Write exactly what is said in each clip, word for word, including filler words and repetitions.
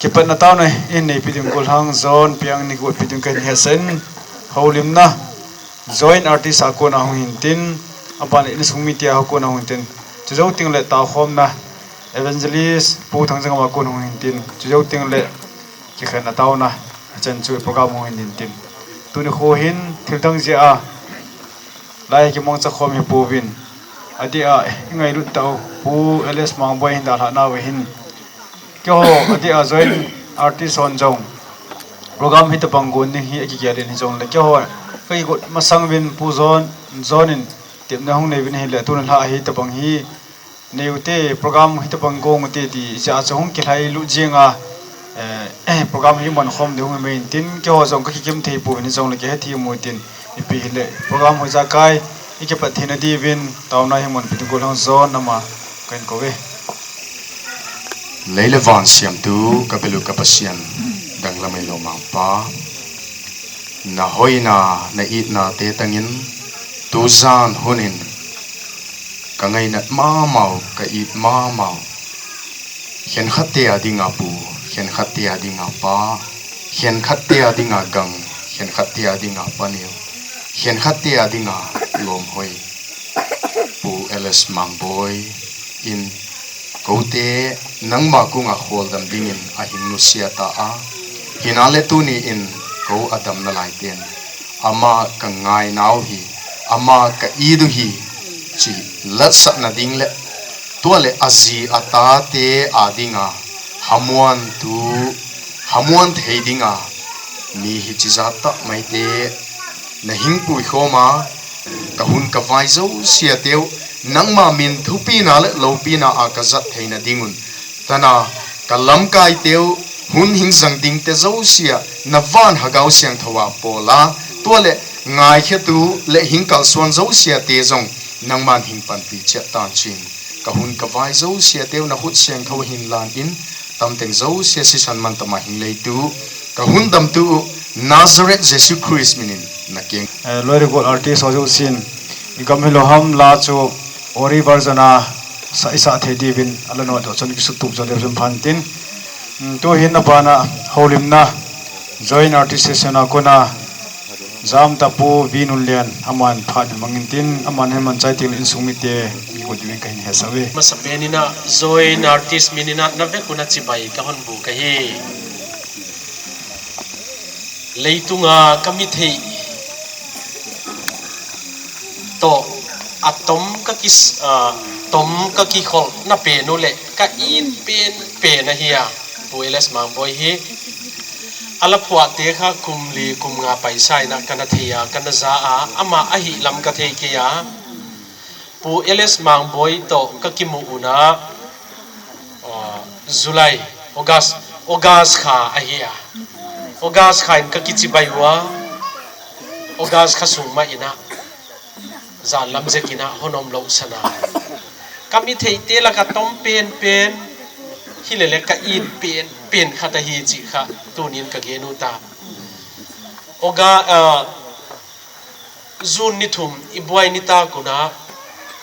Kipatna taona in neipi ding gollhang John Piang ni gopi ding kahin hetsah in, houlimna joint artist a kona hung hintin, aban le insung mite a kona hung hintin, chujou teng le taokhomna evangelist Pu Thangjang a kona hung hintin, chujou teng le kikhenna taona, achan chu program hung hintin. Tuni kho hin thil dang jeh a lai kimangcha khom hi pouvin, adeh a ingailut tau Pu L S Mangboi hin dalhah nauva hin, keiho adeh a joint artist hon jong program hitobang gon ding hi akigel in, hijongle keiho kakigot masang uvin Pu John, John in tepna hung nei uvin ahile tuni lha hitobang hi nei ute, program hitobang gong ute ti jeh a chu hung kilhailut jeng a, eh, program hi man khom ding hung hi mai intin, keiho jong kakikim thei pouvin, hijongle kihethem u tin, ipi hile program hoijakai ikipat theina diuvin taona hi manpi ding gollhang John ama kahin kouve. Lei le van siamtu kabelu ka Pathen, danglam eilou Mangpa, nahoina, na itna te tangin tujan hun in kangainat mamau, ka it mamau, khenkhat te a dinga pu, khenkhat te a dinga pa, khenkhat te a dinga gang, khenkhat te a dinga paneo, khenkhat te a dinga lomhoi, Pu L S Mangboi in koute nangma konga kholdam dingin ahin nusia ta a, hinale tuni in kou adam nalai ten ama kangai nau hi, ama ka it u hi, chi latsahna ding le, tua le aji ata te a dinga hamuantu, hamuan thei dinga mi hiche jat tah maite nahing puikhom a, kahun kavai jouse teu nangma min thupina le loupina a kajat theina dingun, tana ka lamkai teu hun hing jang ding te jouse a navan Lhagao Siangthou a pol a, tua le ngaikhetu le hing kalsuan jouse te jong nangman hing panpi chet tan tin, kahun kavai jouse teu nakhut siangthou hin lan in, tamteng jouse sisan man tama hing leitu kahun damtu Nazareth Jesu Christ minin nakeng. Eh, Loiregot artist ho jousen, igam hilou ham la chu Ori version a sa isah thei diuvin, ala notdoh chun kisutup jo diu chun phan tin. Mm, tuhin abana houlimna joint artist session a kona jamta Pu V Nunlian aman phat mangin tin, aman hin man chai teng le insung mite igot diuvin kahin hetsah uve. Masapen in a joint artist min in a navekun a chibai kahon bu kahi. Leitunga kamithei toh atom kakis-, ah, tom kakikholna pen u le ka it penpen ahi a, Pu L S Mangboi hi. Ala phuah te kha kum li kum nga paisa in a kana thei a, kana ja a, ama ahihlam kathei kei a. Pu L S Mangboi toh kakimu u na, ah, July, August, August kha ahi a. August kha in kakichibai uva, August kha sung ma in a, jan lam jek in a hon umlou san a. Kamithei te laka tom penpen, hilele ka it penpen khat ahi chih kha tunin kagen u ta. August, ah, June ni thum, ibuai nitak un a,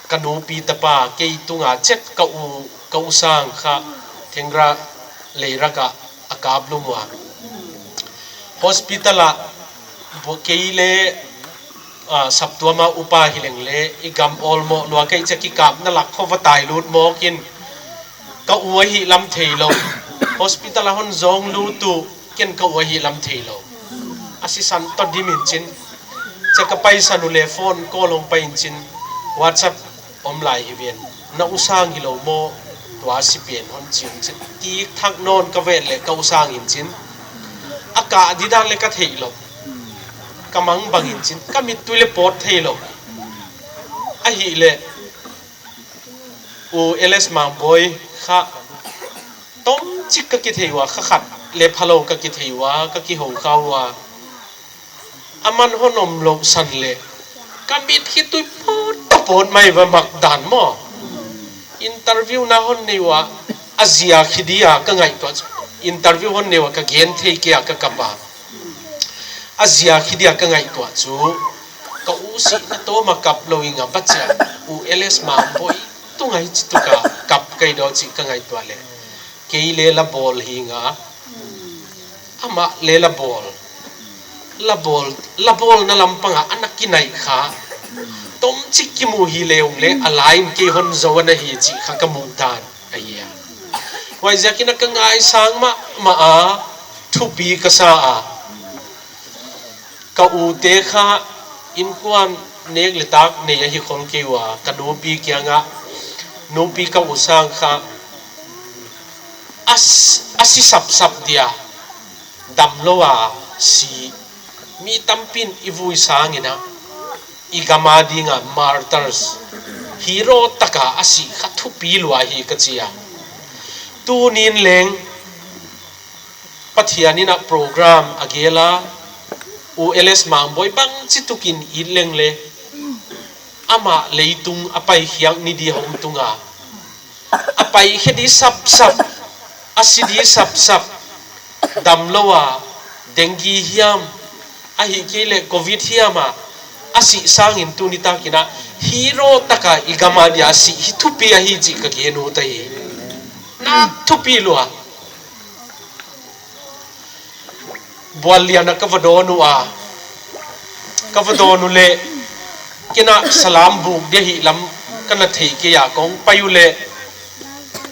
kanupi tapa kei tunga chet ka u, ka u sang kha Thengra Leirak a akaplum uva. Hospital a, bo-, kei le, ah, saptuam a upa hileng le, igam olmo lua kei che kikapna lak kho vatai lut mok in, ka u ahihlam theilou. Hospital a hon jong lut u, ken ka u ahihlam theilou. Asisan toh dim in chin. Che ka paisan u le phone call hong pai in chin. WhatsApp um lai hi ven. Na u sang hilou mo, tua si pen hon chi in chin. Ti thak non ka vet le ka u sang in chin. Akah di dan le ka theilou. Ka mang bang in chin. Ka mittui le pot theilou. Ahile, U L S Mangboi kha tom chik ka kithei uva, kha khat le phalou ka kithei uva, ka kihou kha uva. Aman hon umlou san le, ka mit hi tui pot, pot mai uva mak dan mo. Interview na hon nei uva, ajia khi dia ka ngaihtuah chu. Interview hon nei uva ka gen thei kei a ka kap a. Ajia khi dia ka ngaihtuah chu, ka u sihna toma kap lou inga bache a, U L S Mangboi tunga hichi tuka kap kei do chi ka ngaihtuah le. Kei le la bol hi nga, Ama le la bol. La bol, la bolna lampanga ana kinai kha. Tomchik kimu hi le ung le, a line kei hon zo ana hi chi kha ka mu tan ahi a. Huaiziakin a ka ngaisang mahmah a, thupi ka sa a. Ka u te kha inkuan nek le tak nei ahi khol kei ua, ka nupi kianga, nupi ka u sang kha, a s-, a si sapsap dia, damlou a si, mi tampin i vui sangin a, i gam a dinga martyrs, hero taka a si kha thupi lua hi ka chi a. Tunin leng, Pathian in a program a gel a, U L S Mangboi bangchi tukin i leng le, ama leitung a pai hiang ni di hong tunga, a pai khe di sapsap, a si di sapsap, damlou a, dengue hiam, ahi kei le covid hiam a, a si sangin tuni takin a, hero taka i gam a dia si hi thupi ahi chi ka gen u ta hi. Na thupi lua. Bual lian a ka va don u a. Ka va don u le. Kei na salam buk dia hi lam ka na thei kei a kong pai u le.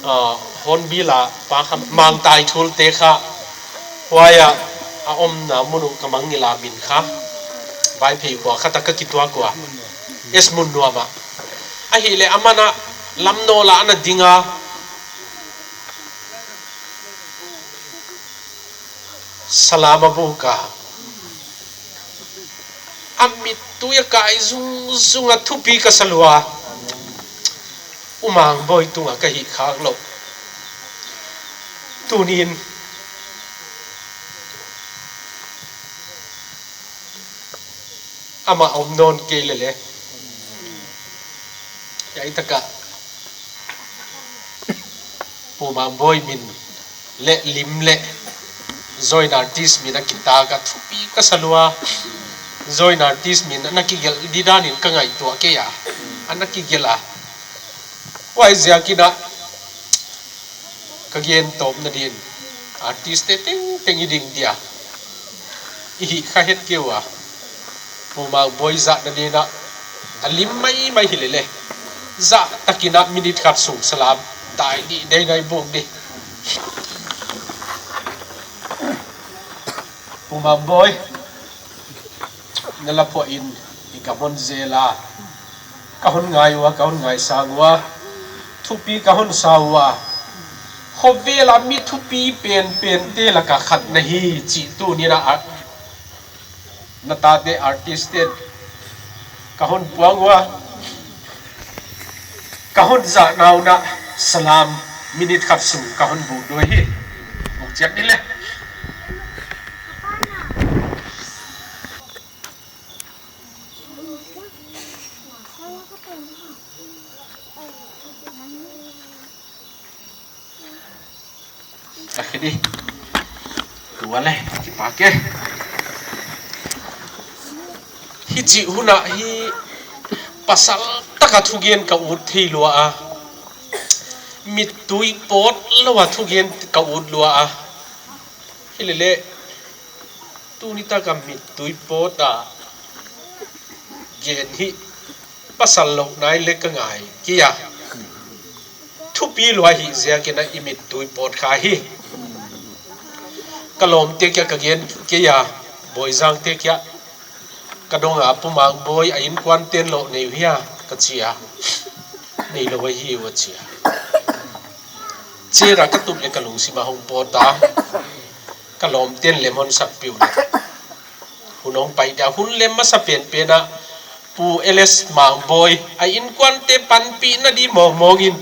Ah, Hornbill a pa kha Mangtai Thul te kha. Huai a, a omna mun u ka mang ngil a min kha. Vaiphei khua khat a ka kituak ua. S Munnuam a. Ahi le aman a lam nol a ana ding a. Salam a buk a. A mittui a kai zungzung a thupi ka sa lua. U Mangboi tunga ka hi khak lou. Tunin ama om non kei le le. Hiai taka Pu Mangboi min le lim le joint artist min a kitaka thupi ka sa lua. Joint artist min ana kigel di danin ka ngaihtuah kei a. Ana kigel a. Huaiziakin a ka gen tawpna din artist te tengteng i ding dia. I hi kha het keu a. Pu Mangboi zahna din a, a lim maimai hi le le. Zah takin a minute khat sung salam tai di dei nai buk di. Pu Mangboi, na la phoh in i ka hon zel a. Ka hon ngai ua, ka hon ngaisang ua. Thupi ka hon sa ua. Khovel a mi thupi penpen te laka khat na hi chih tunin a, na tate artist ten ka hon puang ua. Ka hon zahna un a salam minute khat sung ka hon buk ding ahi. Buk chiat ni le. Akhidi. Tua le, kipak e. Hichi hun a hi pasal taka thugen ka ut thei lua a. Mittui pot lou a thugen ka ut lua a. Hi le le. Tuni taka mittui pot a gen hi pasal lou nai le ka ngai kei a. Thupi lua hi ziakin a i mittui pot kha hi. Ka lawm te kia ka gen kei a, Boizang te kia. Ka dong a Pu Mangboi a inkuan ten lou nei u hia ka chi a. Nei lou ahi u a chi a. Chira ka tup le ka lungsim a hong pot a. Ka lawm ten lem hon sak piu le. Hun hong pai dia, hun lem masa penpen a, Pu L S Mangboi, a inkuan te panpina di mongmong in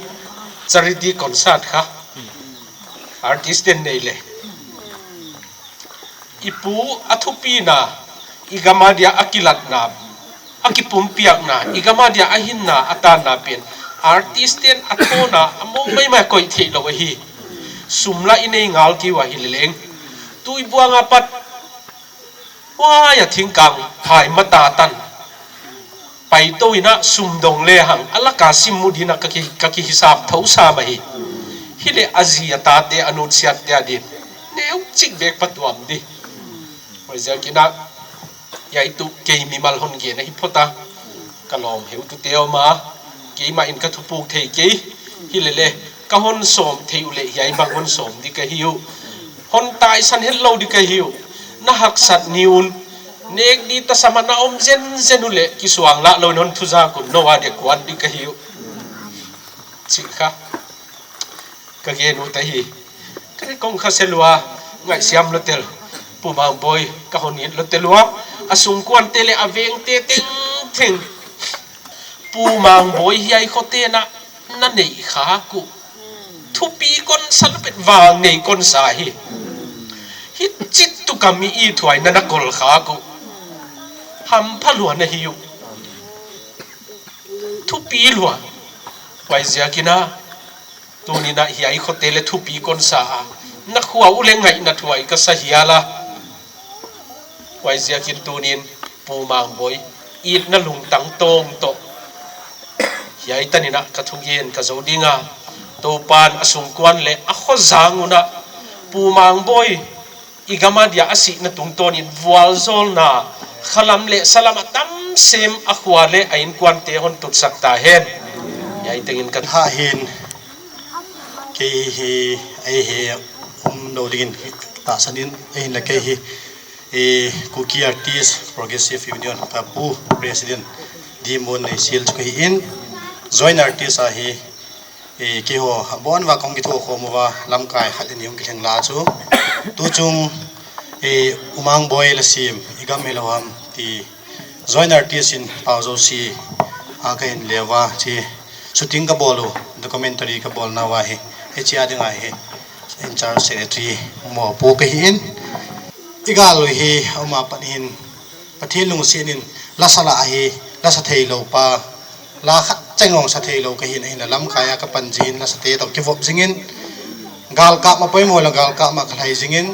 charity concert kha. Artist ten nei le. I pu a thupina, i gam a dia a kilatna, a kipumpiakna, i gam a dia a hinna, a tanna pen. Artist ten a thona, a mong maimai a koih theih lou ahi. Sum la i nei ngal kei ua hi le leng. Tui buang a pat, huai a thingkang phai mata tan. Pai tou in a sum dong le hang, a laka sim mu din a ka ki, ka kihisap thou sam ahi. Hi le a zi a tate a nutsiat te a din. neu chik bek patuam di. Hoi zia kina, yai tu kei mimal hon gen ahi phota. Ka lom heu tu teo ma, keima in ka thupuk thei kei. Hi le le, ka hon som thei u le, hiai bang hon som di ka hiu. Hon taisan het lo di ka hiu. Na haksat ni un, nek di ta sama na om zen zen u le, kisuang la lo in hon thu za kun no wa de kuan di ka hiu. Chikha. Ka gen u ta hi. Ka kong kha selua, ngai siam lo tel. Pu Mangboi, ka hon it lo telua. A sungkuan te le a veng te teng teng. Pu Mangboi hiai kho te na, na nei kha ku. Thupi kon sa lupet vang nei kon sa hi. Hi chit tu ka mi i thuai na na kol kha ku. Ham pha lua na hi u. Thupi lua. Huai zia kina. Tuni na hiai kho te le thupi kon sa a. Na khua u le ngai na thuai ka sa hiala. Huai zia kin tunin Pu Mangboi. It na lungtang tong to. Hiai tanina ka thugen ka zo dinga. Topan a sungkuan le a kho zang una. Pu Mangboi. I gam a dia a sihna tungtawnin vualzawlna, khalam le salam a tam sem a khua le a inkuante hon tutsak ta hen. Hiai tengin ka ha hin, kei hi, ei hi, um lo dingin tahsanin, ei hin la kei hi, e, Kuki Artist Progressive Union ka pu President Dimon Neisel chu ka hi in, joint artist a hi, E, keiho, abon uva kong kitho khom uva, lamkai khat le ni hung kilheng la chu. Tuchung, e, U Mangboi la sim, i gam hi lo ham, ti joint artist in pau zo si, a ka hin le uva, chi shooting ka bol u, documentary ka bol na uva hi, hichi a dinga hi, in charge secretary, mo pu ka hi in, i gal u hi, a uma pat hin, Pathen lungsetnin, la sa la hi, la sa thei lo pa, La khat cheng ong sa thei lo ka hin a hin a lamkai a ka pan jin la sa te to kivop jingin. Galkap ma poimo la galkap ma ka lhai jingin.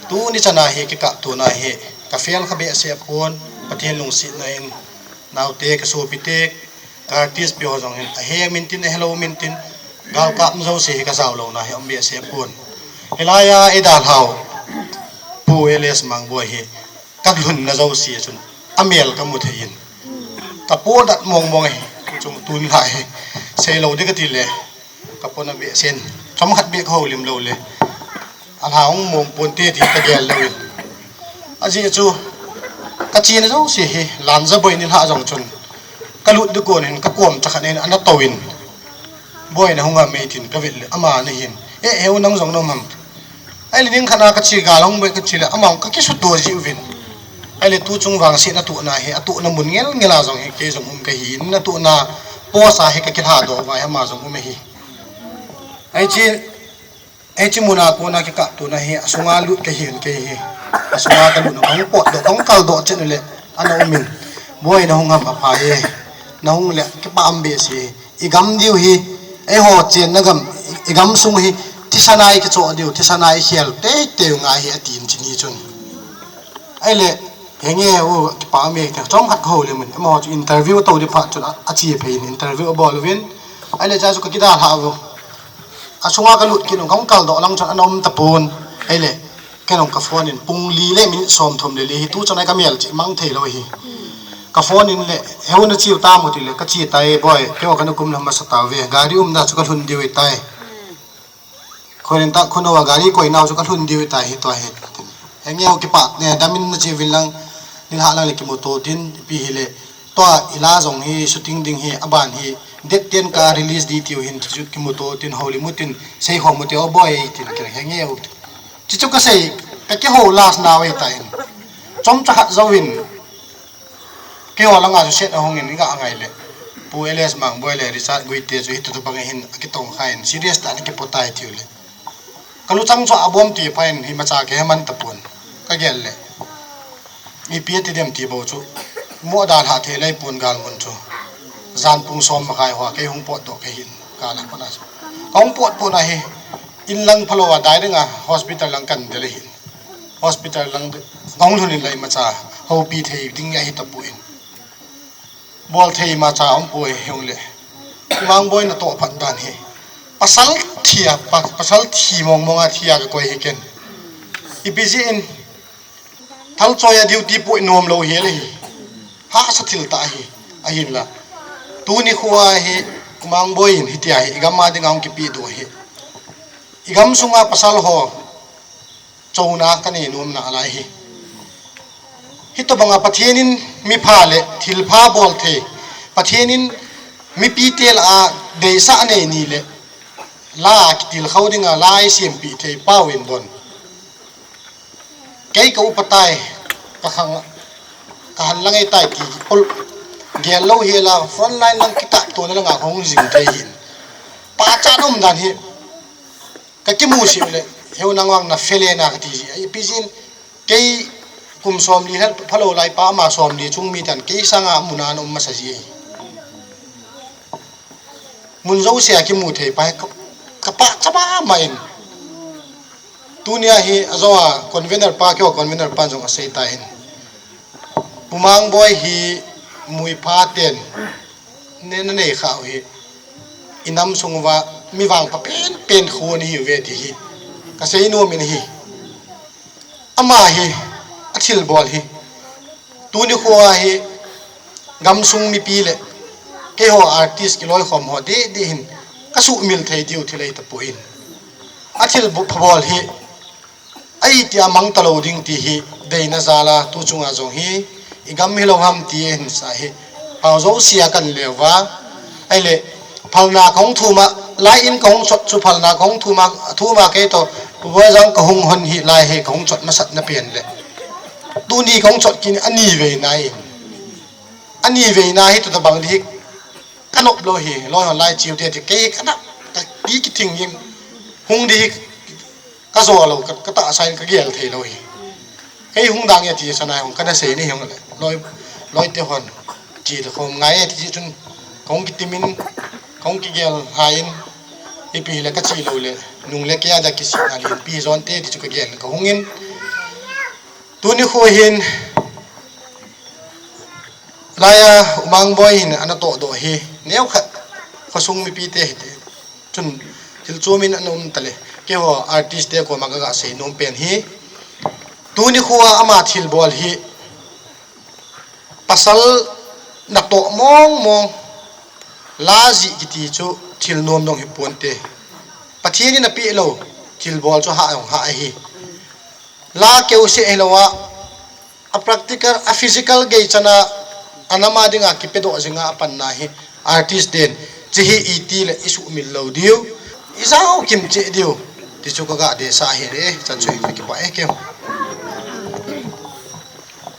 Tuni chana hi kikap tuna hi. Ka fel kha behseh pon. Pathen lungsetna in. Naute ka sopite. Ka artist pi ho jong hin. A he min tin a hello min tin. Galkap ma jouse hi ka jao lo na hi om behseh pon. Hilai a i dalhau. Pu L S Mangboi hi. Ka lhunna jouse chun a mel ka mu thei in. Ka podat mong mong hi, chung tun lai hi. Sei lo di ka ti le, ka pona behseh in. Chomkhat beh ka houlim lo le. A lha hong mong pon te ti ka gel lo in. A jeh chu, ka chena jouse hi, Lanjaboi ni lha jong chun. Ka lut di kon hin, ka kom cha khat in, ana to in. Boi na hung a mei tin ka vet le, ama na hin. Eh, heu nang jong na um ham. Ahile ning khat na ka chi gal hung boi ka chi le, ama ka kisuto ji uvin. Ahile tu chung vangsetna tuh na hi, a tuh na mun ngel ngel a jong hi, kei jong um ka hi, na tuh na post a hi ka kilha doh vai ama jong um hi. Ai chi, ai chi mun a kona kikap tuna hi, a sunga lut ka hi un kei hi. A sunga ka lut na ka hung pot doh, ka hung kal doh chen u le, ana um in. Boi na hung ham a pha e, na hung le, kipah um behseh. I gam diu hi, eiho chenna gam, i gam sung hi, thisan a i kichoh diu, thisan a i khel teitei u ngai hi, a tin chini chun. Ahile, henge u, kipah me, chomkhat ka houlim in, amaho chu interview to di phat chun, a, a chi phei in, interview a bol uvin. Ahile, cha chu ka kidalha u. A sunga ka lut kit un, ka hung kal doh lang chun, ana um tapon. Ahile, Ken jong ka phone in pung li le minute som thum le li hi tu chana ka mel chi mang thei lo hi. Ka phone in le, "Heu na chiu tam u?" ti le, "Ka chi tai boi, keiho kana kum lam masa tauve, gari umna chu ka lhun diu tai. Khoren ta khuno a gari koi nau chu ka lhun diu tai hi tua hi." Henge u kipah, ne, damin na chi vin lang, nilhah lang le kimuto tin, ipi hi le, Tua i la jong hi shooting ding hi, aban hi, date ten ka release di tiu hin, chu kimuto tin, houlim u tin, sei khom u te o boi, tin kihenge u. Chuchu ka sei, ka kihou last na u ahitan. Chomcha khat jouvin, keiho langa chu set ahung in, i ga ngai le. Pu L S Mangboi le, Richard Guite chu hitu tu bang hin, akitong kha in, serious tah in akipo tai tiu le. Ka luchang chu abom ti pha in, himacha ka heman tapon. Ka gel le. Ipi ati dem ti bou chu. Mo dalha thei lai pon gal mun chu. Jan pung som makai hoa kei hung potdoh ka hin. Ka la pana chu. Ka hung potpon ahi. In lang phalou a dai dinga hospital lang kan del ahin. Hospital lang ka hung lhun in lai macha. Houpi thei ding ahi tapon. Bol thei macha umpoi hiu le. Mangboi natoh phat dan hi. Pasal thia, pa, pasal thi mong mong a thia ka koi hi ken. Ipi jeh in, thalchoi a duty pui nom lou hi le hi. Hahsa thil tah hi, ahinla. Tuni khoa hi, Kumang Boi in hitia hi, i gam a dinga hung kipedoh hi. I gam sunga pasal ho, chouna ka nei nom nalai hi. Hitobanga Pathen in mi pha le thil pha bol thei. Pathen in mipi te lah a deisah nei ni le la kitilkhou dinga la eisempeh thei Pau in bon. Kei ka upa tai, ka khang, ka han lang ei tai ti pol gel lou hi la front line lang kitah tona langa ka hung jing thei hin. Pachat um dan hi. Ka kimu sih le, heu nang vang na fele na ka ti ji. Ipi jin, kei kum somli hel phalou lai pa ama somli chung mi tan kei sanga muna na um masa ji. Mun jousea kimu thei pa ka, ka pachat mama in. Tunia hi ajo a convener pa keo convener pa jong asei ta in. Kumang Boi hi mui pha ten. Ne na nei khau hi. I nam sung uva mi vangpha penpen khu ni hi ve ti hi. Ka sei nom in hi. Ama hi, a thilbol hi. Tuni khoa hi, gamsung mipi le, keiho artist kiloikhom ho deh deh hin, ka sumil thei diu thil ahi tapon. A thil bu-, phabol hi, ahi tia mang talou ding ti hi, deina jal a, tu chunga jong hi, i gam hilou ham ti hin sa hi, pau jousea kan leuva, ahile, phalna kahung thum a, lai in kahung chot chu phalna kahung thum a, thum a kei to, Pu Boijang kahung hon hi lai hi kahung chot masat na pen le. Tuni kahung chot kit in ani vei na in. Ani vei na hi tuta bang di hi ka nop lou hi, loi hon lai chiu te ti kei ka na, ka ki ki thing in hung di hi ka jo lou, ka, ka tahsa in ka gel thei lou hi. Kei hung dang e ti sana hung ka na sei ni hung le. Loi, loi te hon. Chi te khom ngai e ti chun kong ki timin, kong ki gel hain. Ipi le ka chi lou le. Nung le kei a da ki si na lin pi jon te ti chu ka gel ka hung in. Tuni khu hin. Laiya Umang Boi hin ana toh doh hi. Neo khat. Khosung mipi te hi te. Chun thil chumin ana um tale. Keiho artist te koma ka ga sei nom pen hi. Tuni khua ama thilbol hi. Pasal natoh mong mong. La ji kiti chu thil nom dong hi ponte. Pathen in apeh lou. Thilbol chu ha jong ha ahi. La keu se hilou a. A practical, a physical gei chana, a nam a dinga kipedoh jinga a panna hi artist ten, chi hi iti le i sumil lou diu, i jao kim cheh diu, ti chu ka ga dehsa hi le, chan chu hi ka kipah e keu.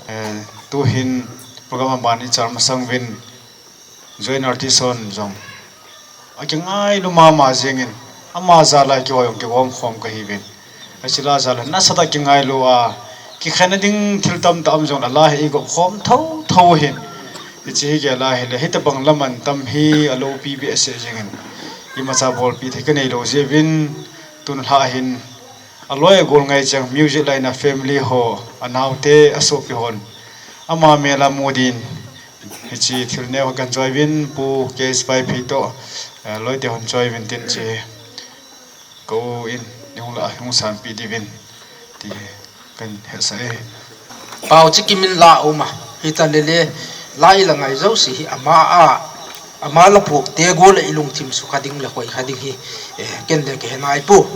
Eh, tu hin program a ban i char masang uvin, Joint artist hon jong akingailu mama jingin, ama jal a kihoi jong kigom khom kahiuvin. Achi la jal a nasatah a kingailu a, kikhen ding thil tamtah um jongle la hi igop khom thotho hin. Hiche hi gel a hile, hitabang la man tam hi alopi behseh jingin. Imacha bolpi thei kanei lou jeh uvin, tun la hin. Aloi agol ngai chang music line a family ho, anaote, asopi hon. Ama mel a mu din. Hiche thil neo kan choi uvin Pu K S Paiphei toh, eh, loite hon choi uvin tin che. Ko in, nihung la, hung sanpi diuvin. Ti kan hesa e. Pau chi kimin la uma. Hita lele, la ila ngai jouse hi ama a. Ama la puk te go le ilungthim sukha ding le khoikha ding hi. Eh, ken le ke henai pu.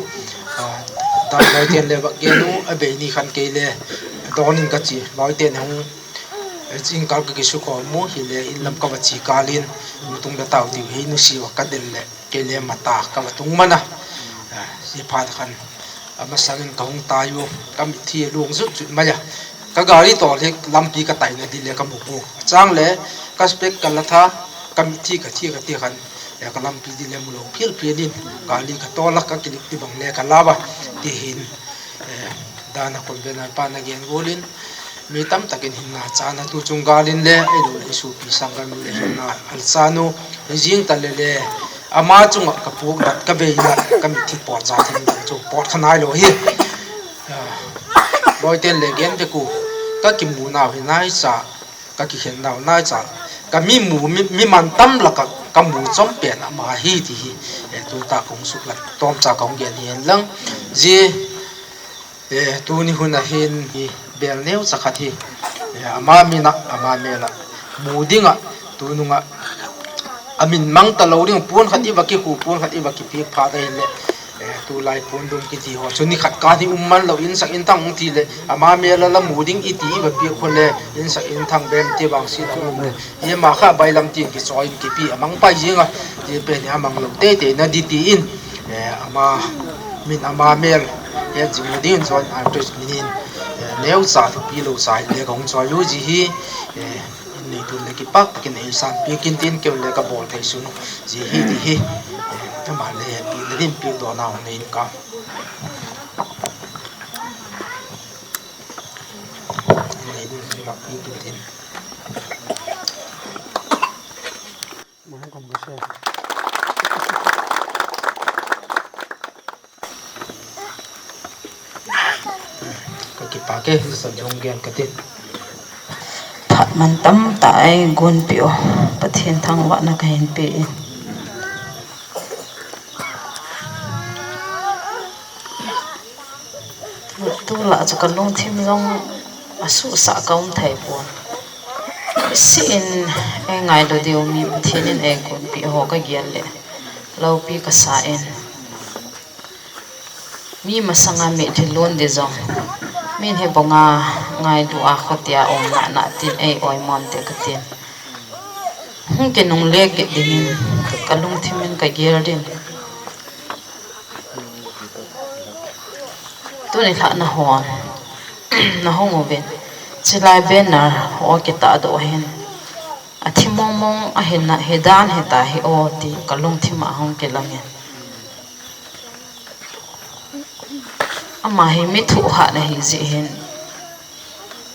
Ah, dan loiten le bak genu, abei ni khan kei le. Donin kachi, loiten hung. Jingkal ka kisukhom u hile, in lam ka va che kal in, lungtung le tao diu hi nusi uva ka del le, kei le mata ka va tung man a. Ah, hiche phat khan, amasang in ka hung tai u, ka mitti alung jut jut mai a. Ka gari tol hi lampi ka taina di le ka mu u. Achang le, ka spec ka la tha, ka mitti ka thi ka ti khan, eh, ka lampi di le mu lou phil phil in, gari ka tol a ka kilik ti bang le ka la uva, ti hin, eh, dan a convener pa na gen gol in, Mi tamtakin hinna chana tu chung galin le, eilou le isopi sanggam le hinna alchanu, hijing ta le le, ama chunga ka puk bat ka veina, ka mitti pot ja thim dang chu pot kha nailou hi. Ah, loiten le gen te ku, ka kimu nau hi naicha, ka kikhen nau naicha, ka mi mu, mi, mi man tam laka, ka mu chom pen ama hi ti hi, eh, tu ta kong suk la, tom cha kong gen hi hen lang, ji, Eh, tuni hun a hin hi bel neocha khat hi, eh, ama min a, ama mel a mu ding a, tunung a, amin mang talou ding, pon khat i va kikhu, pon khat i va kipi phat ahile, eh, tulai pon dum kiti ho chu ni khat kah ni um man lou, insak inthang ti le, ama mel a la mu ding i ti i va pi khu le, insak inthang bem ti vang si la um le. Hi ama kha bailam tin kichoi in kipi amang pai jing a, ti pen hi amang lou teitei na di ti in, eh, ama min ama mel, eh, jing na ding in join artist min in, eh, neocha thupi lou cha hi le ka hung choi u ji hi, eh, in nei tun le kipak takin ei sanpi kin tin keu le ka bol thei sun ji hi ti hi, eh, ama le pi le din pi do na hung nei in ka. In nei dun le pi kin tin. Ka kipak e, sa jong gen ka tin. Phat man tamtah ei gonpi u, Pathen thangvahna ka hin pe in. Tulai chu ka lungthim jong asuhsah ka um thei pon. Isin ei ngailu diu mi Pathen in ei gonpi ho ka gel le, loupi ka sa in. Mi masanga mitlhi lon di jong, min hi bonga ngailu a khotia um na na tin ei oimon te ka tin. Hung kinungle kit dingin ka lungthim in ka gel din. Tuni lhah na hon, na hung uvin. Chilai banner ho kitahdoh hin. Athi mong mong ahin na hi dan hita hi o ti ka lungthim a hung kilangin. Ama hi mi thuhah na hi jeh hin.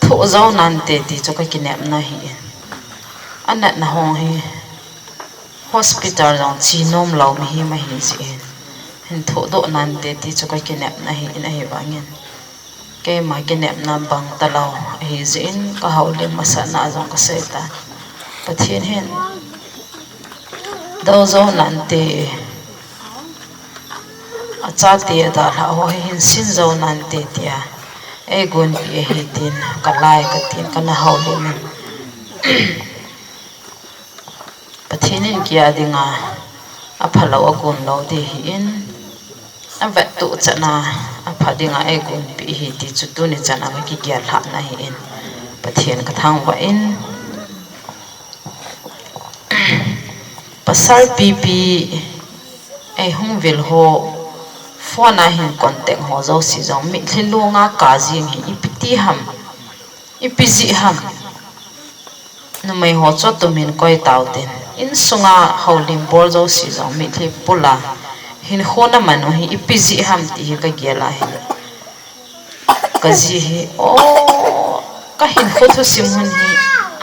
Thoh jou nante ti chu ka kinepna hi in. Anatna hong hi hospital jong che nom lou mihem ahi jeh in. Hin thohdoh nante ti chu ka kinepna hi in ahivangin. Keima kinepna bang talou ahi jeh in ka houlim masatna jong ka sei tan. Pathen hin dou jou nante. Achate adalhah ho hi hin sin jou nante tia. Ei gonpi ahi tin, ka lai ka tin, ka na houlim in. Pathen in kei a dinga, aphalou agon lou ding ahi in. Avettuh chan a, apha dinga ei gonpi ahi ti chu tuni chan a ka kigel lhahna ahi in. Pathen ka thangvah in. Pasal pipi, ei hung vil ho, phone a hin contact ho jouse jong, mitlhi lunga ka jing hi, ipi ti ham, ipi jeh ham. Numei ho chu tum hin koi tau tin. Insunga houlim bol jouse jong, mitlhi pula, hin khona man u hi, ipi jeh ham ti hi ka gel a hin. Ka ji hi, o, ka hinkho thusim hun hi,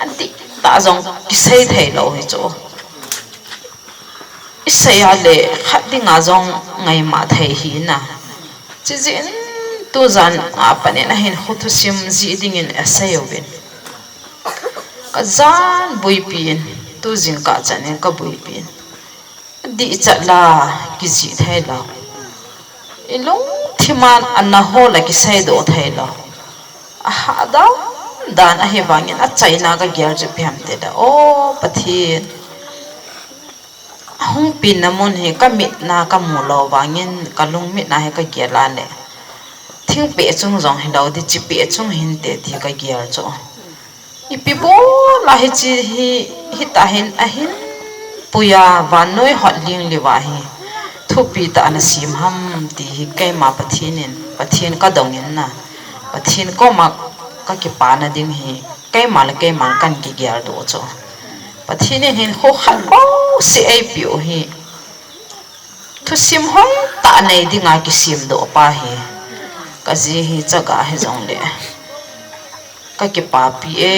adih tah jong kisei thei lou hi chu. I sei a le khat dinga jong ngaima thei hi na. Chijin tujan a panin a hinkho thusim ji dingin a sei uvin. Ka jan buipi in, tujing kah chan in ka buipi in. Dihchat la kijih thei lou. I lungthim a ana ho la kiseidoh thei lou. Ahah dan dan ahivangin achaina ka gel chu ipi ham ti le. O Pathen. Ahung penna mun hi ka mit na ka mu lou vangin ka lungmitna hi ka gel a le. Thingpeh chung jong hilou ding, chipeh chung hinte ti ka gel chu. Ipi bol a hiche hi, hitah hin ahin puiya vannoi hot ling liuva hi thupi tah ana sem ham ti hi keima Pathen in, Pathen ka dong in na, Pathen koma ka kipana ding hi keima le keima kan kigel doh chu. Pathen in hinkho khat bouseh eipeh u hi. Thusim hoi tah nei dinga kisemdoh pa hi. Ka ji hi chaga hijongle. Ka kipapi e.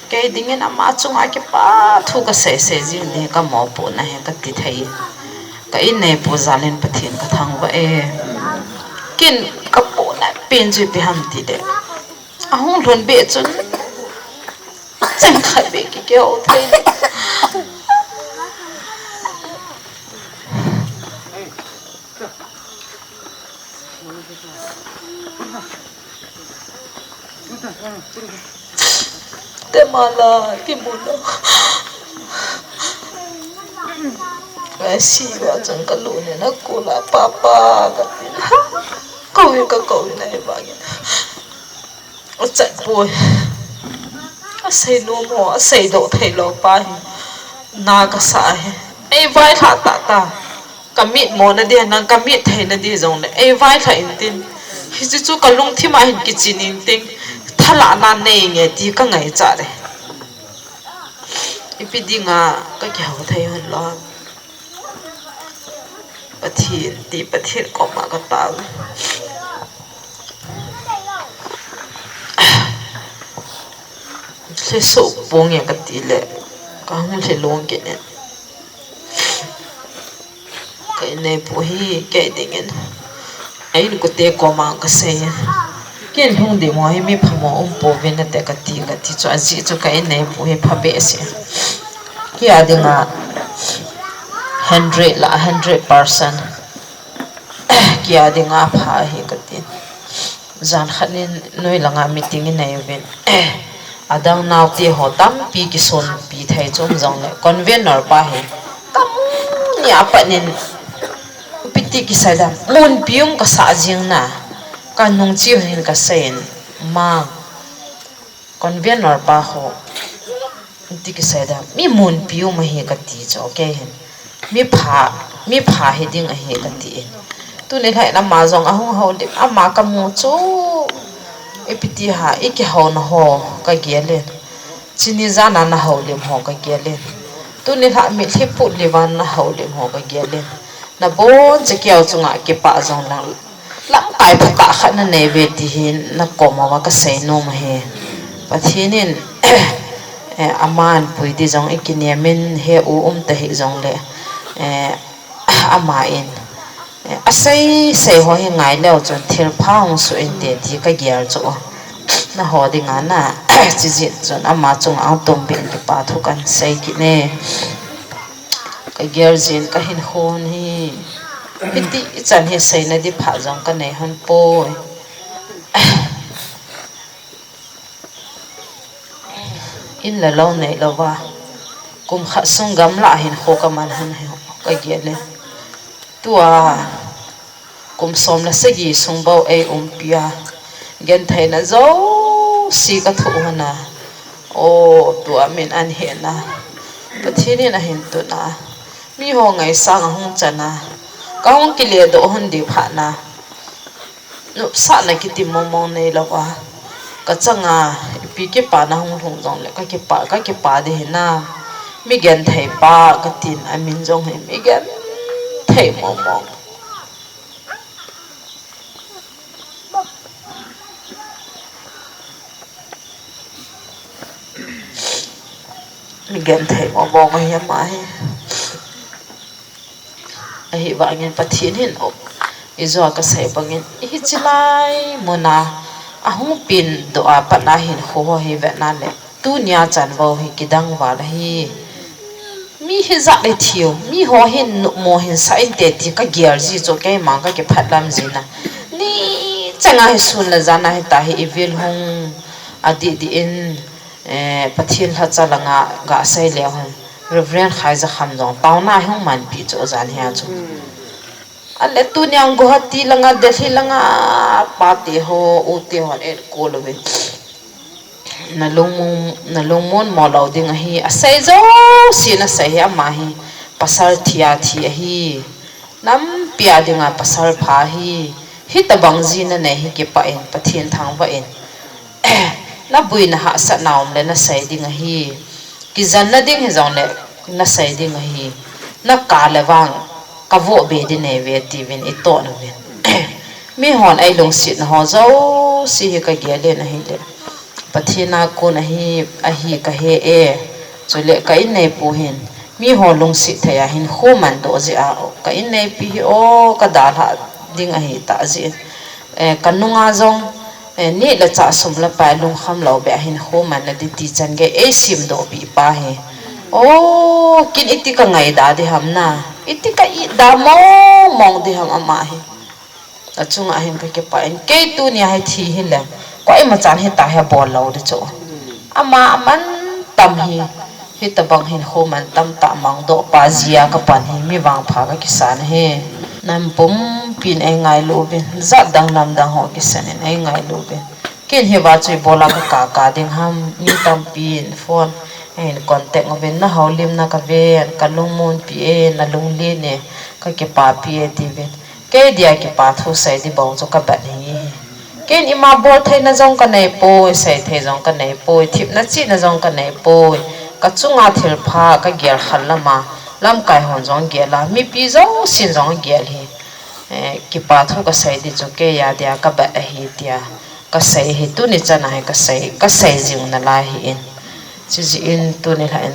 Kei dingin ama chunga kipa thu ka seisei jing ding ka mopohna hi ka ti thei. Ka inneipu jal in Pathen ka thangvah e. Ken ka pohnat pen chu ipi ham ti le. Ahung lhun beh chun. Chang khat beh kikeo thei. Te mala, kimu lou. Ka si va chang ka lu ne na ku la papa ka ti. Ka wi ka ka wi na e ba nge. A chat boy. A sei no mo, a sei do thei lo pa hi. Na ka sa he. Ei vai hla ta ta. Ka mit mo na dia, nang ka mit thei na dia zong le. Ei vai hla in tin. Hi chu chu ka lung thim a hin ki chin in ting. Thala na nei nge ti ka ngai cha le. Ipi dinga ka kihau thei hon lo. Pathian ti Pathian koma ka tao. Hle so pong ya ka ti le. Ka hung hle long ke ne. Ka in nei pu hi, kei dingin. Ei, nu kute koma ka sei. Ken hung di mo hi mi phamo um po vin na te ka ti, ka ti chu a ji chu ka in nei pu hi pha be se. Ki a dinga hundred la, hundred percent. Ki a dinga pha hi ka ti. Zan khat nin noi langa meeting in nei vin. Adang naute ho tampi kisonpi thei chu um zong le, convener pa hi tam ni a pat nin, "Ipi ti kisai dam, munpi um ka sa jing na, ka nung chi hin ka sei in, ma, convener pa ho, ipi ti kisai dam, mi munpi um ahi," ka ti chu, okay hin. Mi pha, mi pha hi ding ahi ka ti in. Tuni lhai na ama zong ahung houlim, ama ka mu chu ipi ti ha, i kihou na ho ka gel in. Chini zana na houlim ho ka gel in. Tuni lha mitlhi put livan na houlim ho ka gel in. Na bon che kiau chunga kipa zong lang. Lamkai phatah khat na nei ve ti hi na koma va ka sei nom ahi. Pathian in, eh, aman pui di zong i kiniam in he u um ta hi zong le, eh, ama in, eh, a sei sei ho hi ngai leu chun thil pha hung su in te ti ka gial chu. Na ho dinga na, chi zin chun ama chunga ang tum bin kipa thu kan sei ki ne. Ka gial zin ka hin hon hi. Hiti i chan hi sei na di pha zong ka nei hon poi. In la lo nei lo va. Kum khat sung gamla hin kho ka man hun hi ka gial le. Tua kum som la sagi sung bau ei umpi a. Genthei na zo si ka thu hun a. O, tua min an he na. Pathian in a hin tu na. Mi ho ngai sang a hung chan a. Ka hung kile do hun di pha na. Nupsahna kiti mong mong nei lo a. Ka changa, ipi kipa na hung lhung zong le, ka kipa, ka kipa di hi na. Mi genthei pa, ka tin, a min zong hi mi genthei mong mong. Mi genthei mong mong ahi ama hi. Ahi vangin Pathian hin o. I zo ka sei bangin, i hi chi lai mun a, a hung pin do a pat na hin kho ho hi ve na le. Tunia chan vo hi kidang val ahi. Mi hi zak le thiu, mi ho hin nu mo hin sa in te ti ka gial zi chu keima ka kiphat lam zi na. Ni changa hi sun la zan a hi ta hi i vil hung a di di in, eh, Pathian lhacha langa ga sei le hon. Reverend Khai Za Kham zong tauna hung man pi chu zan hia chu. A le tunia Guwahati langa, Delhi langa, pa te ho, u te ho, en ko lo ve. Na lung, na lungmon mo lo ding ahi, a sei zo si na sei hi ama hi, pasal thia thi ahi. Nampi a dinga pasal pha hi, hi tabang zi na nei hi kipa in, Pathian thangva in. Na bui na hahsat na om le na sei ding ahi. Kizan na ding hi zong le na sei ding ahi. Na ka le vang ka vo be di nei ve ti vin i to na vin. Mi hon ei lungsit na ho zo si hi ka gial le na hi le. Pathian a kun ahi, ahi ka he e. Chule ka in nei pu hin. Mi ho lungsit thei a hin khu man do zi a. Ka in nei pi hi o ka da hla ding ahi ta zi. Eh, ka nunga zong, eh, ni le cha sum le pai lungkham lo be a hin khu man na di ti chan ge ei sim do pi pa hi. O, kin iti ka ngai da di ham na. Iti ka i da mong mong di ham ama hi. A chunga hin ka kipa in kei tunia hi thi hi le. Koima chan hita hi bol lou di chu. Ama aman tam hi, hitabang hinkho man tam tah mang doh pa jia kapan hi mi vangpha kakisan ahi. Nam pumpin eingailu uvin, jat dang nam dang ho kisan in eingailu uvin. Ken hiva chu ibola kakah kah ding ham, mi tampin phone hin contact uvin, nahoulimna kaven, kalungmonpi e, nalunglen e, kakipapi e tiuvin. Kei dia kipa thu sei di bou chu kaban ahi. Ken ima bol theina jong kanei poi, sei thei jong kanei poi, themna chihna jong kanei poi. Kachunga thilpha kagel khal lama, lamkai hon jong gel a, mipi jousen jong agel hi. Eh, kipa thu kasei di chu kei a dia kabat ahi tia kasei hi, tuni chana hi kasei, kasei jing nalai ahin. Chujeh in tuni lhah in,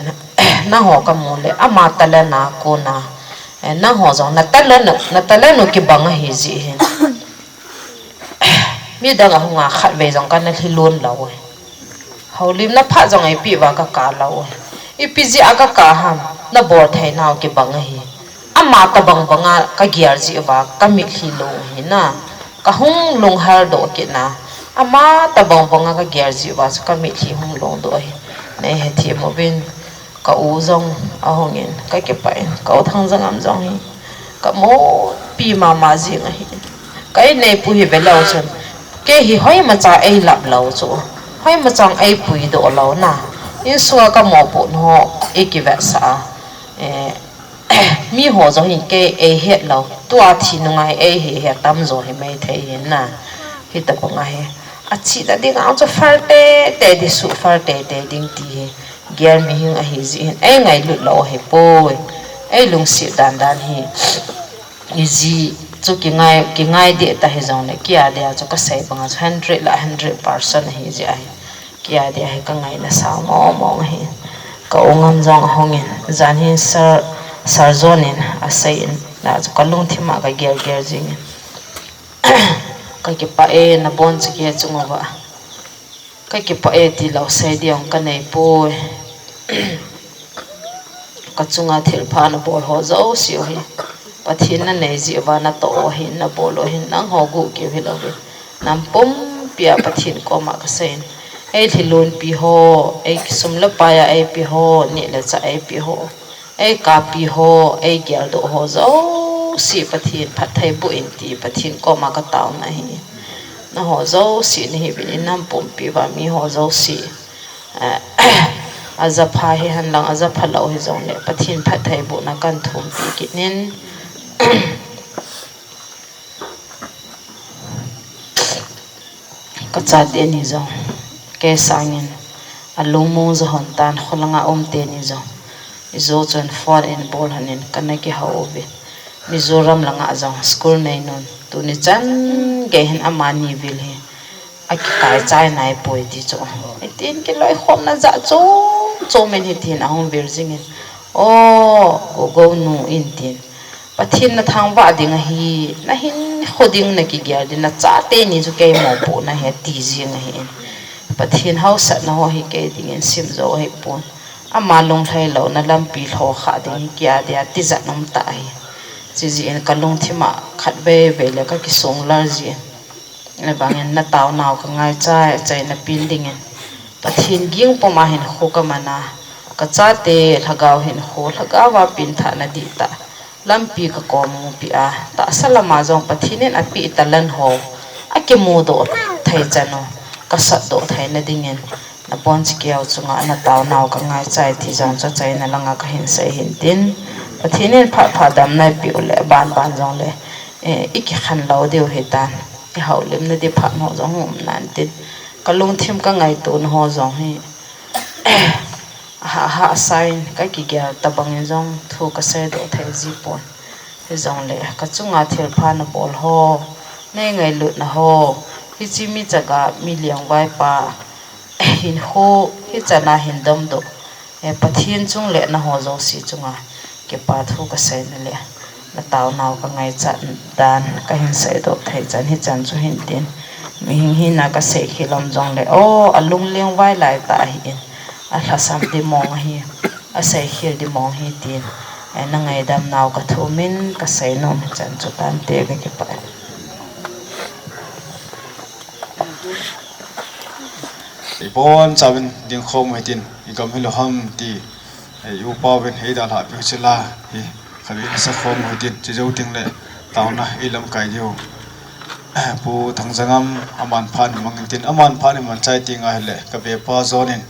nangho kamu le ama talent a kona, eh, nangho jong na talent, na talent u kibang ahi jeh hin. Midang ahunga khatvei jong kana lhilon lou e. Houlimna phat jong eipeh uva kakah lou e. Ipi jeh a kakah ham, nabol theinau kibang ahi. Ama tabang banga kagel jeh uva kamitlhi long ahi na. Kahung lunghel doh kit na. Ama tabang banga kagel jeh uva chu kamitlhi hung long doh ahi. Neihethem uvin. Ka u jong ahungin, kakipah in, ka u Thangjangam jong hi kamupi mama jing ahi. Ka inneipu hi velou chun, kei hi hoimacha eilap lou chu, hoimachang eipuidoh lou na. Insunga kamopohna ho eikivetsah a, eh, miho jong hin kei eihet lou, tua thi nunga hi eihe hi atamjo hi maithei hin na. Hitabang ahi. Achihna dinga chu phal teitei di, suhphal teitei ding ti hi gel mihing ahi jeh hin eingailut lou ahipoi. Eilungset dandan hi. Iji chu kingai, kingai deh ta hijongle, kei a dia chu kasei banga chu hundred lah hundred percent ahi jeh ahi. Kei a dia hi kangaina sang mong mong ahi. Ka u Ngam jong ahungin, jan hin Sir, Sir John in aseiyin, na chu kalungthim a kagel gel jingin. Kakipah e, nabonchauva chunguva. Kakipah e tilou sei ding kanei poi. Kachunga thilpha nabol ho jouse u hi Pathen nanei jeh uva natoh u ahin, nabol u ahin, nangho guh keu hilouvin, nam pumpia Pathen koma kaseiyin, eilhilonpi ho, eisum le pai a eipe ho, neh le chah eipe ho, eikapi ho, eigeldoh ho jouse Pathen phatthei boh in ti Pathen koma kataona ahi. Nangho jouse nahiuvin, inam pumpi uva miho jouse, eh, ajapha hihen lang ajapha lou hijongle Pathen phattheibohna kahin thumpi kit in. Kachate ni jong kei sangin alungmong jo lhon tan, kholanga um teni jong ijo chun phone in bol lhonin kana kihou uve. Mizoram langa jong school neinun, tuni chan gei hin amani vil hi akikai chai naipoi ti chu, hitin kiloikhomna jat chom chom in hitin ahung vil jingin, O, Gogonu, in tin, Pathen nathangvah ding ahi, nahinkho ding nakigel ding, nachate ni chu kei mopohna ahi ati jeng ahin. Pathen haosatna ho hi kei dingin simjou ahipon, ama lunglhai louna lampi lhokhah ding hi kei a dia tijat umtah ahi. Chujeh in kalungthim a khatvei vei le kakisonglal jin, ahivangin nataonau kangaichai, achaina pen dingin Pathen ging puma hinkho kamana, kachate lhagao hinkho, lhagao a pengthahna dihtah lampi kakom peh a, tahsa lama jong Pathen in apeh talent ho akimudoh thei chan u kasatdoh theina dingin, nabonchauva chunga nataonau kangaichai ti jong chu achaina langa kahin sei hintin, Pathen in phat pha damna eipeh u le banban jongle, eh, ikikhen lou diu hitan, ihoulimna di phat ho jong hung um nan tin, kalungthim kangaitona ho jong hi ahah hahsa in kakigel tobangin jong thu kaseidoh thei jipon. Hijongle kachunga thilpha nabol ho, neingailutna ho, hiche mi chaga mi lengvaipa hinkho hichana hin damdoh, eh, Pathen chung le nangho jouse chunga kipa thu kaseina le nataonau kangaichat dan kahin seidoh thei chan hichan chu hintin, mihem hina kaseikhel um jongle, o, alung lengvai laitah ahin, alhasam di mong ahi, aseikhel di mong ahi tin, eh, nangaidamnau kathumin kaseinom hichan chu tante, kakipah e. Bonchauvin dingkhom u hitin, i gam hilou ham ti, eh, i upa uvin eidalhah peh u chula, hi, khatvei nasa khom u hitin, chujou tengle, taona eilamkai diu. Pu Thangjangam, aman phat in mang intin, aman phat in mang chai tenga hile, kavepa John in,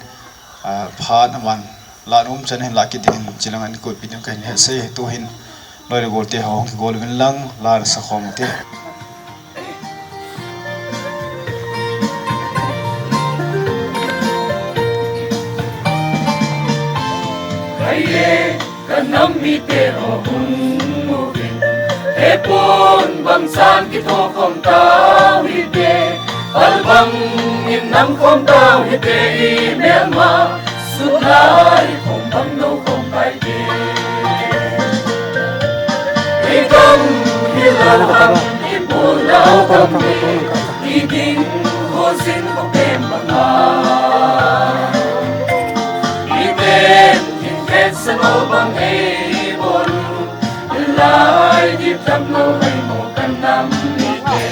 ah, phat aman, lah nom chan hin lah kit dingin, chilang in kutpi ding kahin hetsah e, tuhin, loi le golte ho hung kigol uvin lang, lah sakhom u hite. Haiye, ka nam mite ho hung uvin, hepon bangchan kithokhom tau hite, pal bangin namkhom tau hite, i melma, sunlai khom bang noukhom taite. I gam hilou ham, i pulnau gam hi, i ding khojin khopen banga. Miten thingthet sano bang eibol u, lai dip damlou haimo ka nam mite.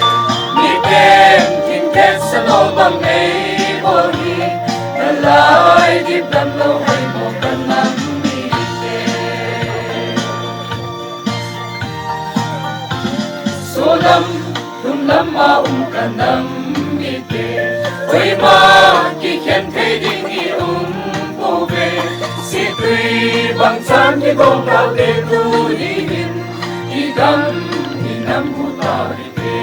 Miten thingthet sano bang eibol u, lai dip damlou haimo ka nam mite. Solam, lhumlam a um ka nam mite, koima kikhen thei ding i um pouve. Situi bangchan kigong taute, tuni hin i gam i nam hu tau hite.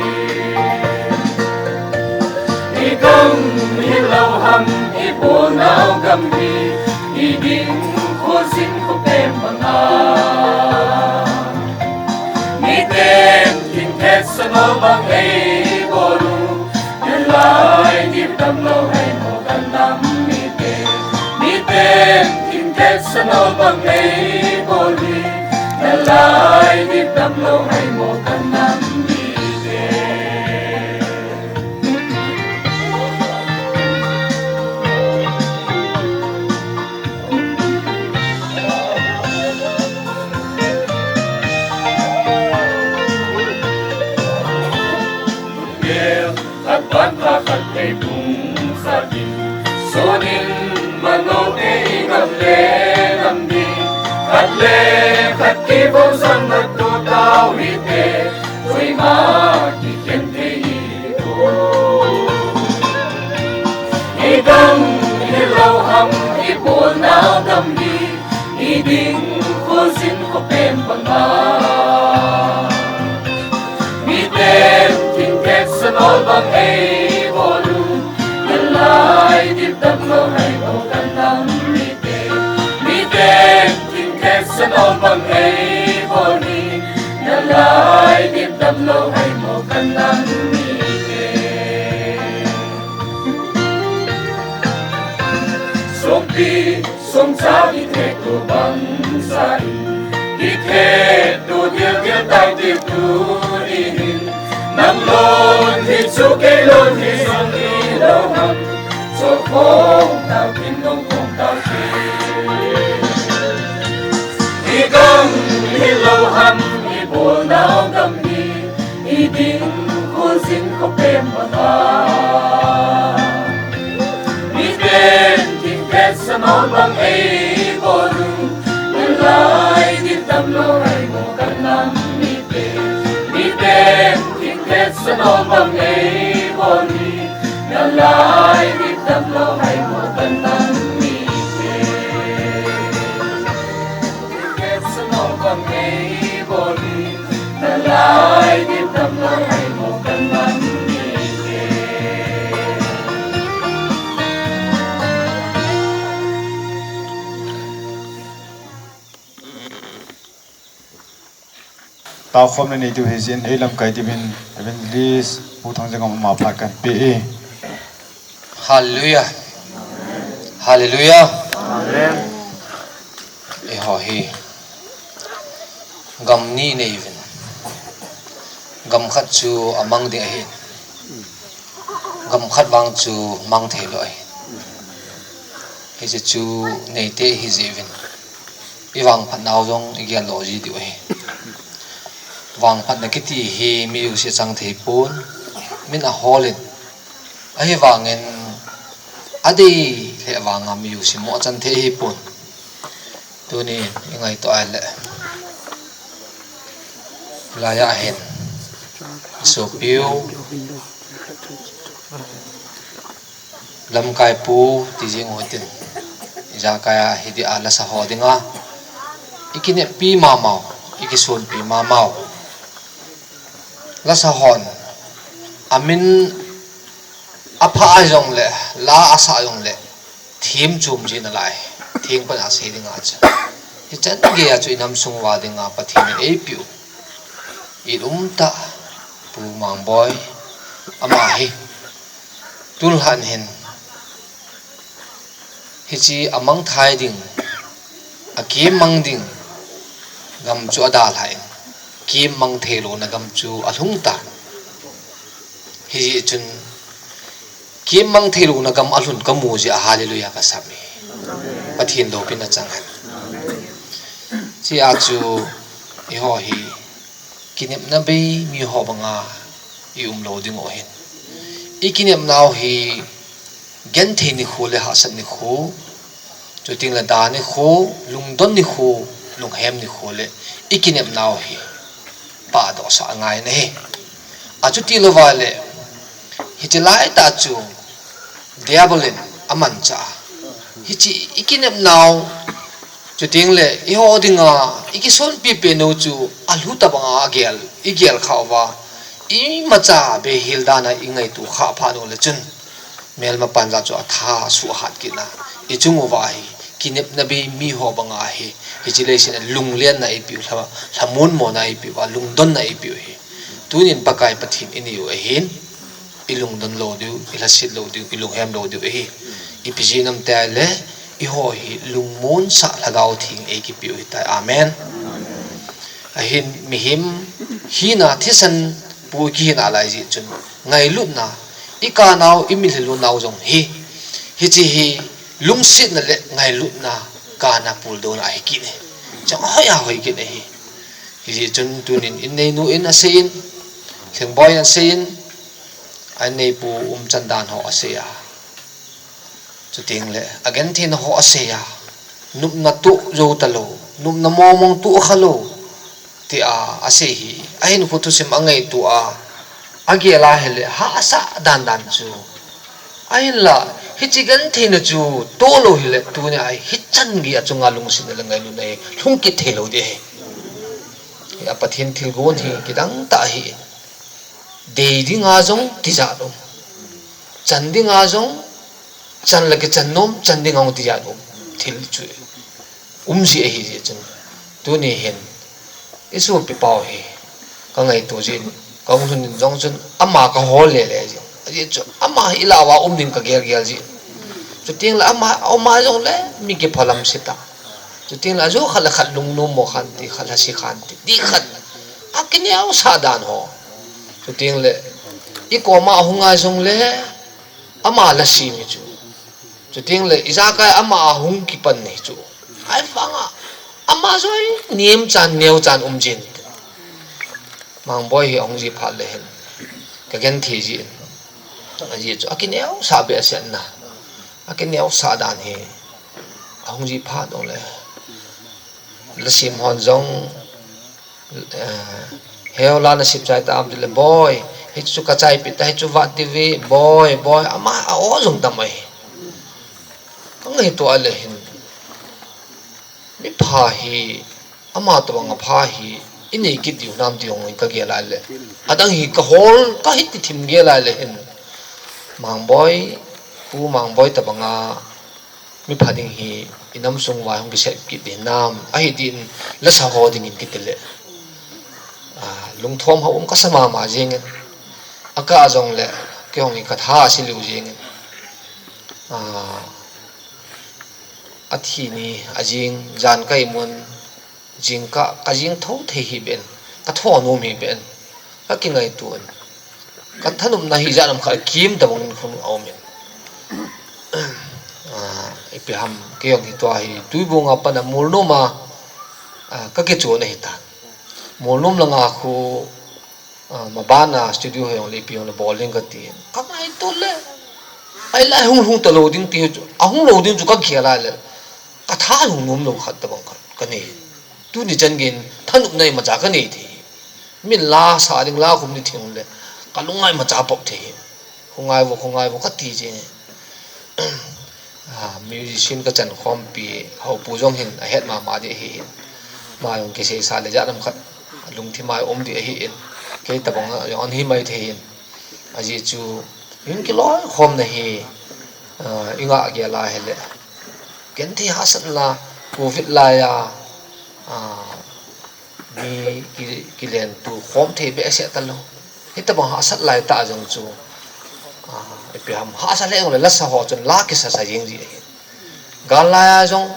I gam hilou ham, i pulnau gam hi, i ding khojin khopen banga. Miten thingthet sano bang eibol u, lai dip damlou haimo ka nam mite. Miten thingthet sano bang eibol u, lai dip damlou haimo ka nam mite. Khat ban pha khat thei bung khat in, sunin manote i gam le nam ding, khat le khat kivon sang khat to tau hite, koima kikhen thei i gam hilou ham, i pulnau gam hi, i ding khojin khopen banga. Miten thingthet sano bang eibol u, lai dip damlou haimo ka nam mite. Miten thingthet sano bang eibol u, lai dip damlou haimo ka nam mite. Songpi songcha kithet u bangchan, kithet u dildil taute tuni hin. Nang lon hi chu kei lon hi, song hilou ham, chokhom tau, kimnong khom tau te. I gam hilou ham, i pulnau gam hi, i ding khojin khopen banga. Miten thingthet sano bang eibol u, lai dip damlou haimo ka nam mite. Miten thingthet sano bang eibol u, lai dip damlou haimo ka nam mite. Thingthet sano bang eibol u, lai dip damlou haimo ka nam mite. Taokhomna nei diu hi jin, ei lamkai diuvin Evangelist Pu Thangjangam ama phat kahin pe e. Hallelujah. Hallelujah. Amen. Eiho hi gam ni nei uvin. Gam khat chu amang ding ahi. Gam khat vang chu mang thei lou ahi. Hiche chu neite ihi jeh uvin, i vangphat nau jong i gel lou ji diu ahi. Vangphatna kiti hi mi jouse chang thei pon, min ahol in. Ahivangin adei lheh vanga mi u sim mo chan thei hi pon. Tunin i ngaito ai le. Laiya hin. Sopiu. Lamkai pu ti jing u hitin. Ijakai a hi di a lasa ho dinga. I kinepi mamau, i kisunpi mamau. Lasa hon. Amin apha a jong le, la asa jong le. Thim chum jin alai. Thim pan a sei dinga cha. Hichan gei a chu i nam sung uva dinga Pathen in eipiu. I lum ta pu Mangboi. Ama hi. Tun han hin. Hichi a mangthai ding, a kimmang ding, gam chu a dalhah in, kimmang thei lona gam chu a lhung ta. Hijeh chun, kimmang thei lona gam a lhun ka mu jeh a hallelujah ka sam hi. Pathen loupina chang hen. Chia chu, eiho hi, kinepna bei mi ho banga i um lou ding u ahin. I kinepnau hi genthei nikho le hahsat nikho, chuteng le da nikho, lungdon nikho, lunghem nikho le i kinepnau hi pahdohsah angai ahi. Achuti louva le, hiche laitah chu Diabol in amanchah a. Hiche i kinepnau, chuteng le, eiho dinga, i kisonpi peh nau chu, a lhu tabanga a gel, i gel khah uva, imacha beihel dan a i ngaito khah phat u le chun, melma panjat chu a tha suhat kit na, i chung uva hi, kinepna bei mi ho banga hi, hiche leiset a lunglenna eipiu, lha, lhamon mona eipiu, a lungdonna eipiu hi. Tunin Pakai Pathen i nei u ahin, i lungdon lou diu, i lhaset lou diu, i lunghem lou diu ahi. Ipi jeh ham itile, eiho hi lungmonsah Lhagao Theng eikipeh u ahitai. Amen. Ahin mihem hina thisan pu kihi nalai jeh chun ngailutna, i kanau, i mitlhi lunau jong hi, hiche hi lungsetna le ngailutna kana puldona ahi kit e. Chang hoi a hoi kit ahi. Hijeh chun tunin in neinu in asei in, Lhingboi in asei in, a inneipu umchan dan ho asei a. Chuteng le, a gentheina ho asei a. Nopna toh jou talou, nopna mongmong toh khalou, tia asei hi. Ahinkho thusim angaito a, agel a hile, hahsa dandan chu. Ahinla, hiche gentheina chu toh lou hile, tunia hi hichan gei a chunga lungsetna le ngailutna hi lhung kit thei lou ding ahi. Hi a Pathen thilgon hi kidang tah ahi. Dei dinga jong tijat um. Chan dinga jong, chan le kichan nom, chan dinga jong tijat um. Thil chu um ji ahi ji chun. Tuni hin, i sopi pau hi, ka ngaito jin, ka hung lhun in jong chun, ama ka hol lele jin. Ajeh chu, ama hi i lah uva um ding ka gel gel jin. Chuteng le ama, ama jong le, mi kiphalam sita. Chuteng le, ajo khat le khat lungnom mo khan ti, khat lhase khan ti, ti khat. A kineosah dan ho. Chuteng le, i koma ahung a jong le, ama lhasim hi chu. Chuteng le, ijakai ama ahung kipan hi chu. Ahivanga, ama jong hi nemchan, neochan um jin. Mangboi hi ahung ji phat le hin. Ka genthei jin. Ajeh chu, a kineosah behseh na. A kineosah dan hi. Ahung ji phat le. Lhasim hon jong, eh, heo la na sip chai tam tile, boi, hichu ka chai peh ta, hichu vat diu ve, boi, boi, ama a o jong tam ahi. Ka ngaito a le hin. Mipha hi, ama tobang a pha hi, i nei kit diu nam ti jong ka gel a le. Adang hi ka hol, ka hiti thim gel a le hin. Mangboi, Pu Mangboi tobang a, mipha ding hi i nam sung uva hung kisep kit ding nam, ahi din lasa ho dingin kiti le. Ah, lungthom ho um kasa mama jingin. Aka jong le, kei hung hi ka tha si liu jingin. Ah, athi ni, ajing, jan ka imun, Jingkah, ka jing tho thei hi ben, ka tho nom hi ben, ka kingaito in. Ka thanopna hi ijat ham khat kim tabang in khun a um in. Ah, ipi ham, kei jong hi tua hi, Tuibong a pat a Molnom a, ah, ka kichon ahi ta. Molnom langa khu, Ah, maban a studio ho jong le ipi jong le bol ding ka ti. Ka ngaito le. Ahilai hung hung talou ding ti hi chu, ahung lou ding chu kagel a le, katha lungnom lou khat tabang khat kanei. Tuni chan geiyin thanopna imacha kanei thei. Min la sa ding la khum ni thing le, kalung a imacha pop thei. Khongai vo, khongai vo kati jing. Ah, musician kachan khompi, Haopu jong hin ahet mama ding ahi hin. Ama jong kisei sa le jat ham khat, lungthim a um ding ahi hin. Kei tabang jong ahi mai thei hin. Ajeh chu, in kiloi khomna hi, ah, inga gel a hile. Genthei hahsatna, Covid laiya, ah, mi ki, kilen tu khom thei behseh talou. Hitabang hahsat lai tah jong chu, ah, ipi ham hahsa le jong le lasa ho chun la kisa sa jing ji ahi. Gal laiya jong,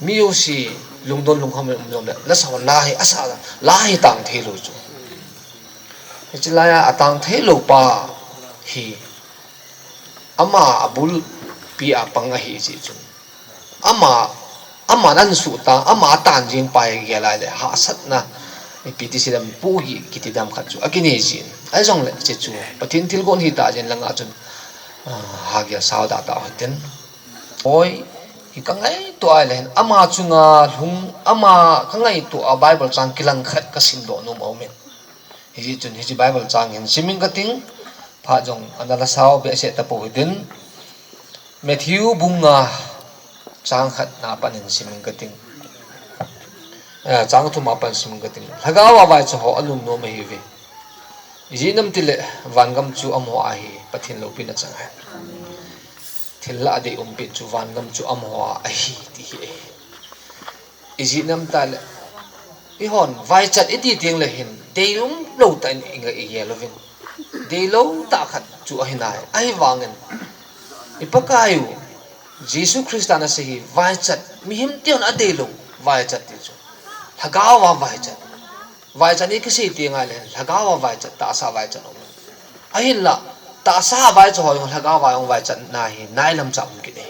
mi jouse lungdon lungkham um jong le, lasa ho la hi, asa la hi tang thei lou chu. Hiche laiya atang thei lou pa hi, ama abulpi a pang ahi jeh chun. Ama, ama nan suh ta, ama atan jing pa hi gel a le, hahsatna, ipi ti si dam, pugi kiti dam khat chu akinei jin. Ahi jong le, hiche chu, Pathen thilgon hi ta jin langa chun, ah, hagel sao da ta hon tin. Oi, hi kangaito a le hin, ama chunga lhung, ama kangaito a Bible chang kilang khat kasim doh nom aum in. Hijeh chun hiche Bible chang hin simin kating, phat jong ana la sao behseh tapou hitin. Matthew bung nga chang khat na pan hin simin kating. Eh, chang thum a pan simin kating. Lhagao a vaicha ho anunnom ahiuve. Ijeh inem itile vangam chu amaho a ahi, Pathen loupina chang ahi. Thil lah a dei umpi chu vangam chu amaho a ahi ti hi ahi. Ijeh inem itile, eihon, vaichat iti teng le hin, deium lou tah in i, i gel uvin. Deilou tah khat chu ahi nai. Ahivangin, i Pakai u, Jesu Christa nasei hi, vaichat, mihem te hon adeilou, vaichat ti chu. Lhagao a vaichat. Vaichat hi kisei teng le, lhagao a vaichat, tahsa vaichat um. Ahinla, tahsa a vaichat ho jong lhagao a jong vaichatna hi, nailam cha um kit e.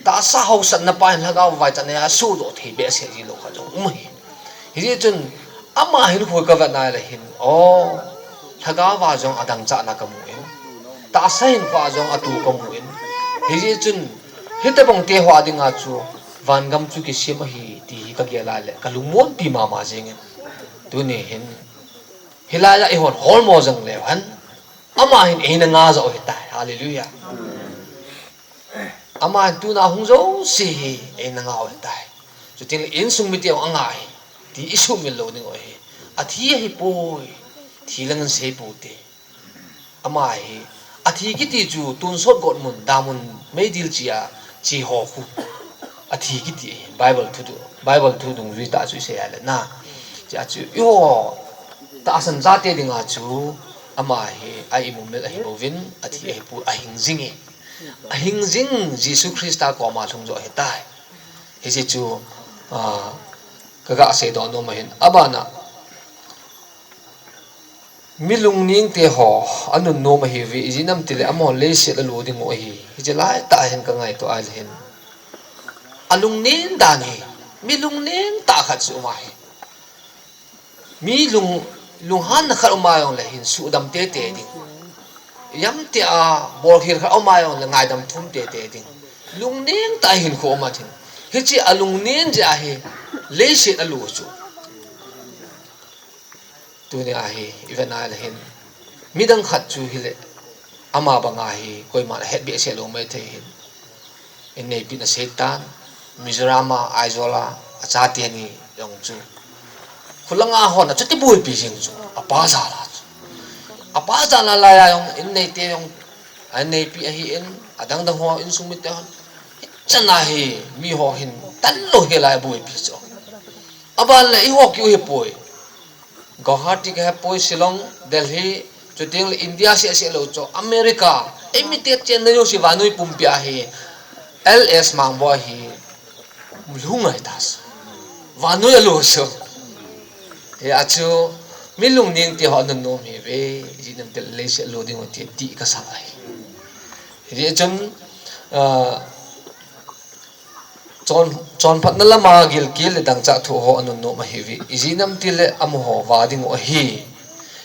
Tahsa haosatna pa hin lhagao a vaichatna hi asodoh thei behseh ji lou khat jong um ahi. Hijeh chun, ama hinkho kavet na le hin, o, lhagao a jong adang chahna kamu in. Tahsa hinkho a jong atoh kamu in. Hijeh chun, hitabang te ho a dinga chu, vangam chu kisem ahi, ti hi kagel a le, kalungmonpi mama jing in. Tuni hin, hilai a eihon holmo jong leu hen. Ama hin eina nga joh u ahitai. Hallelujah. Ama hin tuna hung jouse hi eina nga u ahitai. Chuteng le insung mite jong anga ahi. Ti isuhmil lou ding u ahi. Athi ahipoi. Thi lang in sei pou te. Ama hi. Athi kiti chu tonsot gotmun, damun, meidil che a, che ho khu. Athi kiti ahi. Bible thu tu, Bible thu dungjui tah chu isei a le na. Che a chu, eiho, tahsan chate dinga chu, ama hi, a imumil ahi bouvin, athi ahipoi, ahing jing e. Ahing jing Jesu Christa koma lhung joh ahitai. Hiche chu, ah, kaga seidoh nom ahin. Abana, mi lungneng te ho, anunnom ahiuve, ijeh inem itile amaho leiset a alo ding u ahi. Hiche laitah hin kangaito a le hin. Alungneng dan hi, mi lungneng tah khat chu um ahi. Mi lung, lunghanna khat um a jong le hin suhdam tete ding. Jamtia bolkhel khat um a jong le ngaidam thum tete ding. Lungneng tah hinkho um a tin. Hiche alungneng jeh a hi leiset a alo chu. Tuni a hi, ivet na le hin. Midang khat chu hile, ama banga hi, koiman ahet behseh lou maithei hin. Inneipin asei tan, Mizoram a, Aizawl a, achate ni jong chu. Khulanga hon achuti boipi jing chu, apa jal a chu. Apa jal a laiya jong, inneite jong, ainneipi ahin, adang dang ho, insung mite hon. Hichan a hi, mi ho hin, tanlou hilai boipi chu. Aban le, eiho kiu hipoi. Guwahati kahepoi, Shillong, Delhi, chuteng le India seh seh lou chu, America, eimite chenna jouse vannoi pumpi a hi, L S Mangboi hi, lhung ahitai. Vannoi alo chu. Hia chu, mi lungneng te ho anunnom ahiuve, ijeh inem itile leiset alo ding u ahi ti, ti kasa ahi. Hijeh chun, ah, Chon, chonphatna lama gilkel le dangchah thoh ho anunnom ahiuve, ijeh inem itile amaho va ding u ahi.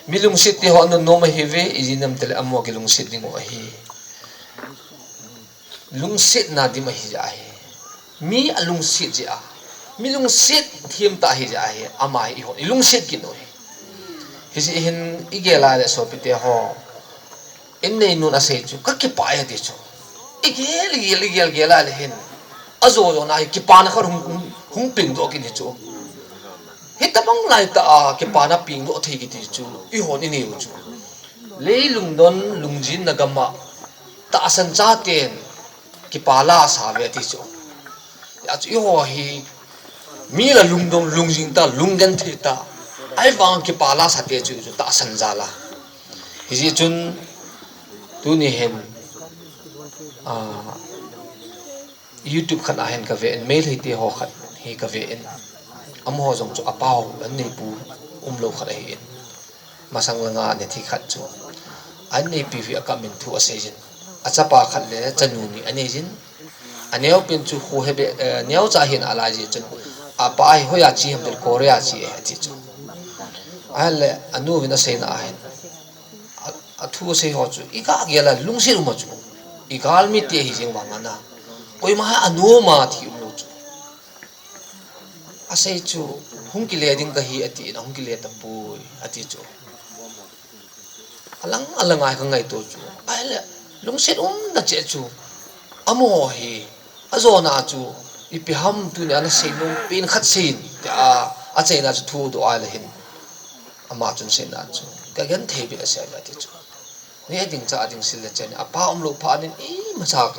Mi lungset te ho anunnom ahiuve, ijeh inem itile amaho kilungset ding u ahi. Lungsetna dim ahi jeh ahi. Mi alungset jeh a. Mi lungset thim tah ahi jeh ahi. Ama hi ihon ilungset kit u hi. Hijeh hin igel a le sopite ho. Innei nun asei chu, kakipah e ati chu. Igel, igel, igel, gel a le hin. Ajo jo na hi kipana khat hung, hung, hung pengdoh kit hi chu. Hitabang lai tah a kipana pengdoh thei kiti chu. Ihon inei u chu. Lei lungdon, lungjinna gam a. Tahsan chaten. Kipa la sa ve ati chu. Hijeh chun eiho hi mi la lungdong, lungjing ta, lunggenthei ta. Ahivang kipa la sa te chu, chu tahsan jal a. Hijeh chun tuni hin, ah, YouTube khat a hin kave in, Meitei te ho khat hi kave in. Amaho jong chu apau, anneipu umlou khat ahi in. Masang langa anei thei khat chu. Anneipi hi akam in thu asei jin. Achapa khat le chanu ni anei jin. Aneopen chu khu hebe, eh, neocha hin alai jin chun. Apa hi hoiya che ham tile Korea che e ati chu. Ahile anu vin aseina ahin. A, athu asei ho chu. Iga gel a lungset um a chu. Igalmi te hi jing vang ana. Koima ha anu ma thi umlou chu. Asei chu, hung kile ding kahi ati in, ahung kile tapoi, ati chu. Alang, alang a hi kangaito chu. Ahile, lungset umna cheh chu. Amaho hi, ajona chu, ipi ham tuni ana seinom pen khat seiyin, tia, acheina chu thu doh ahile hin. Ama chun seina chu. Kagenthei beh asei ati chu. Neh ding chah ding sil le chen. Apa umlou phat in imacha,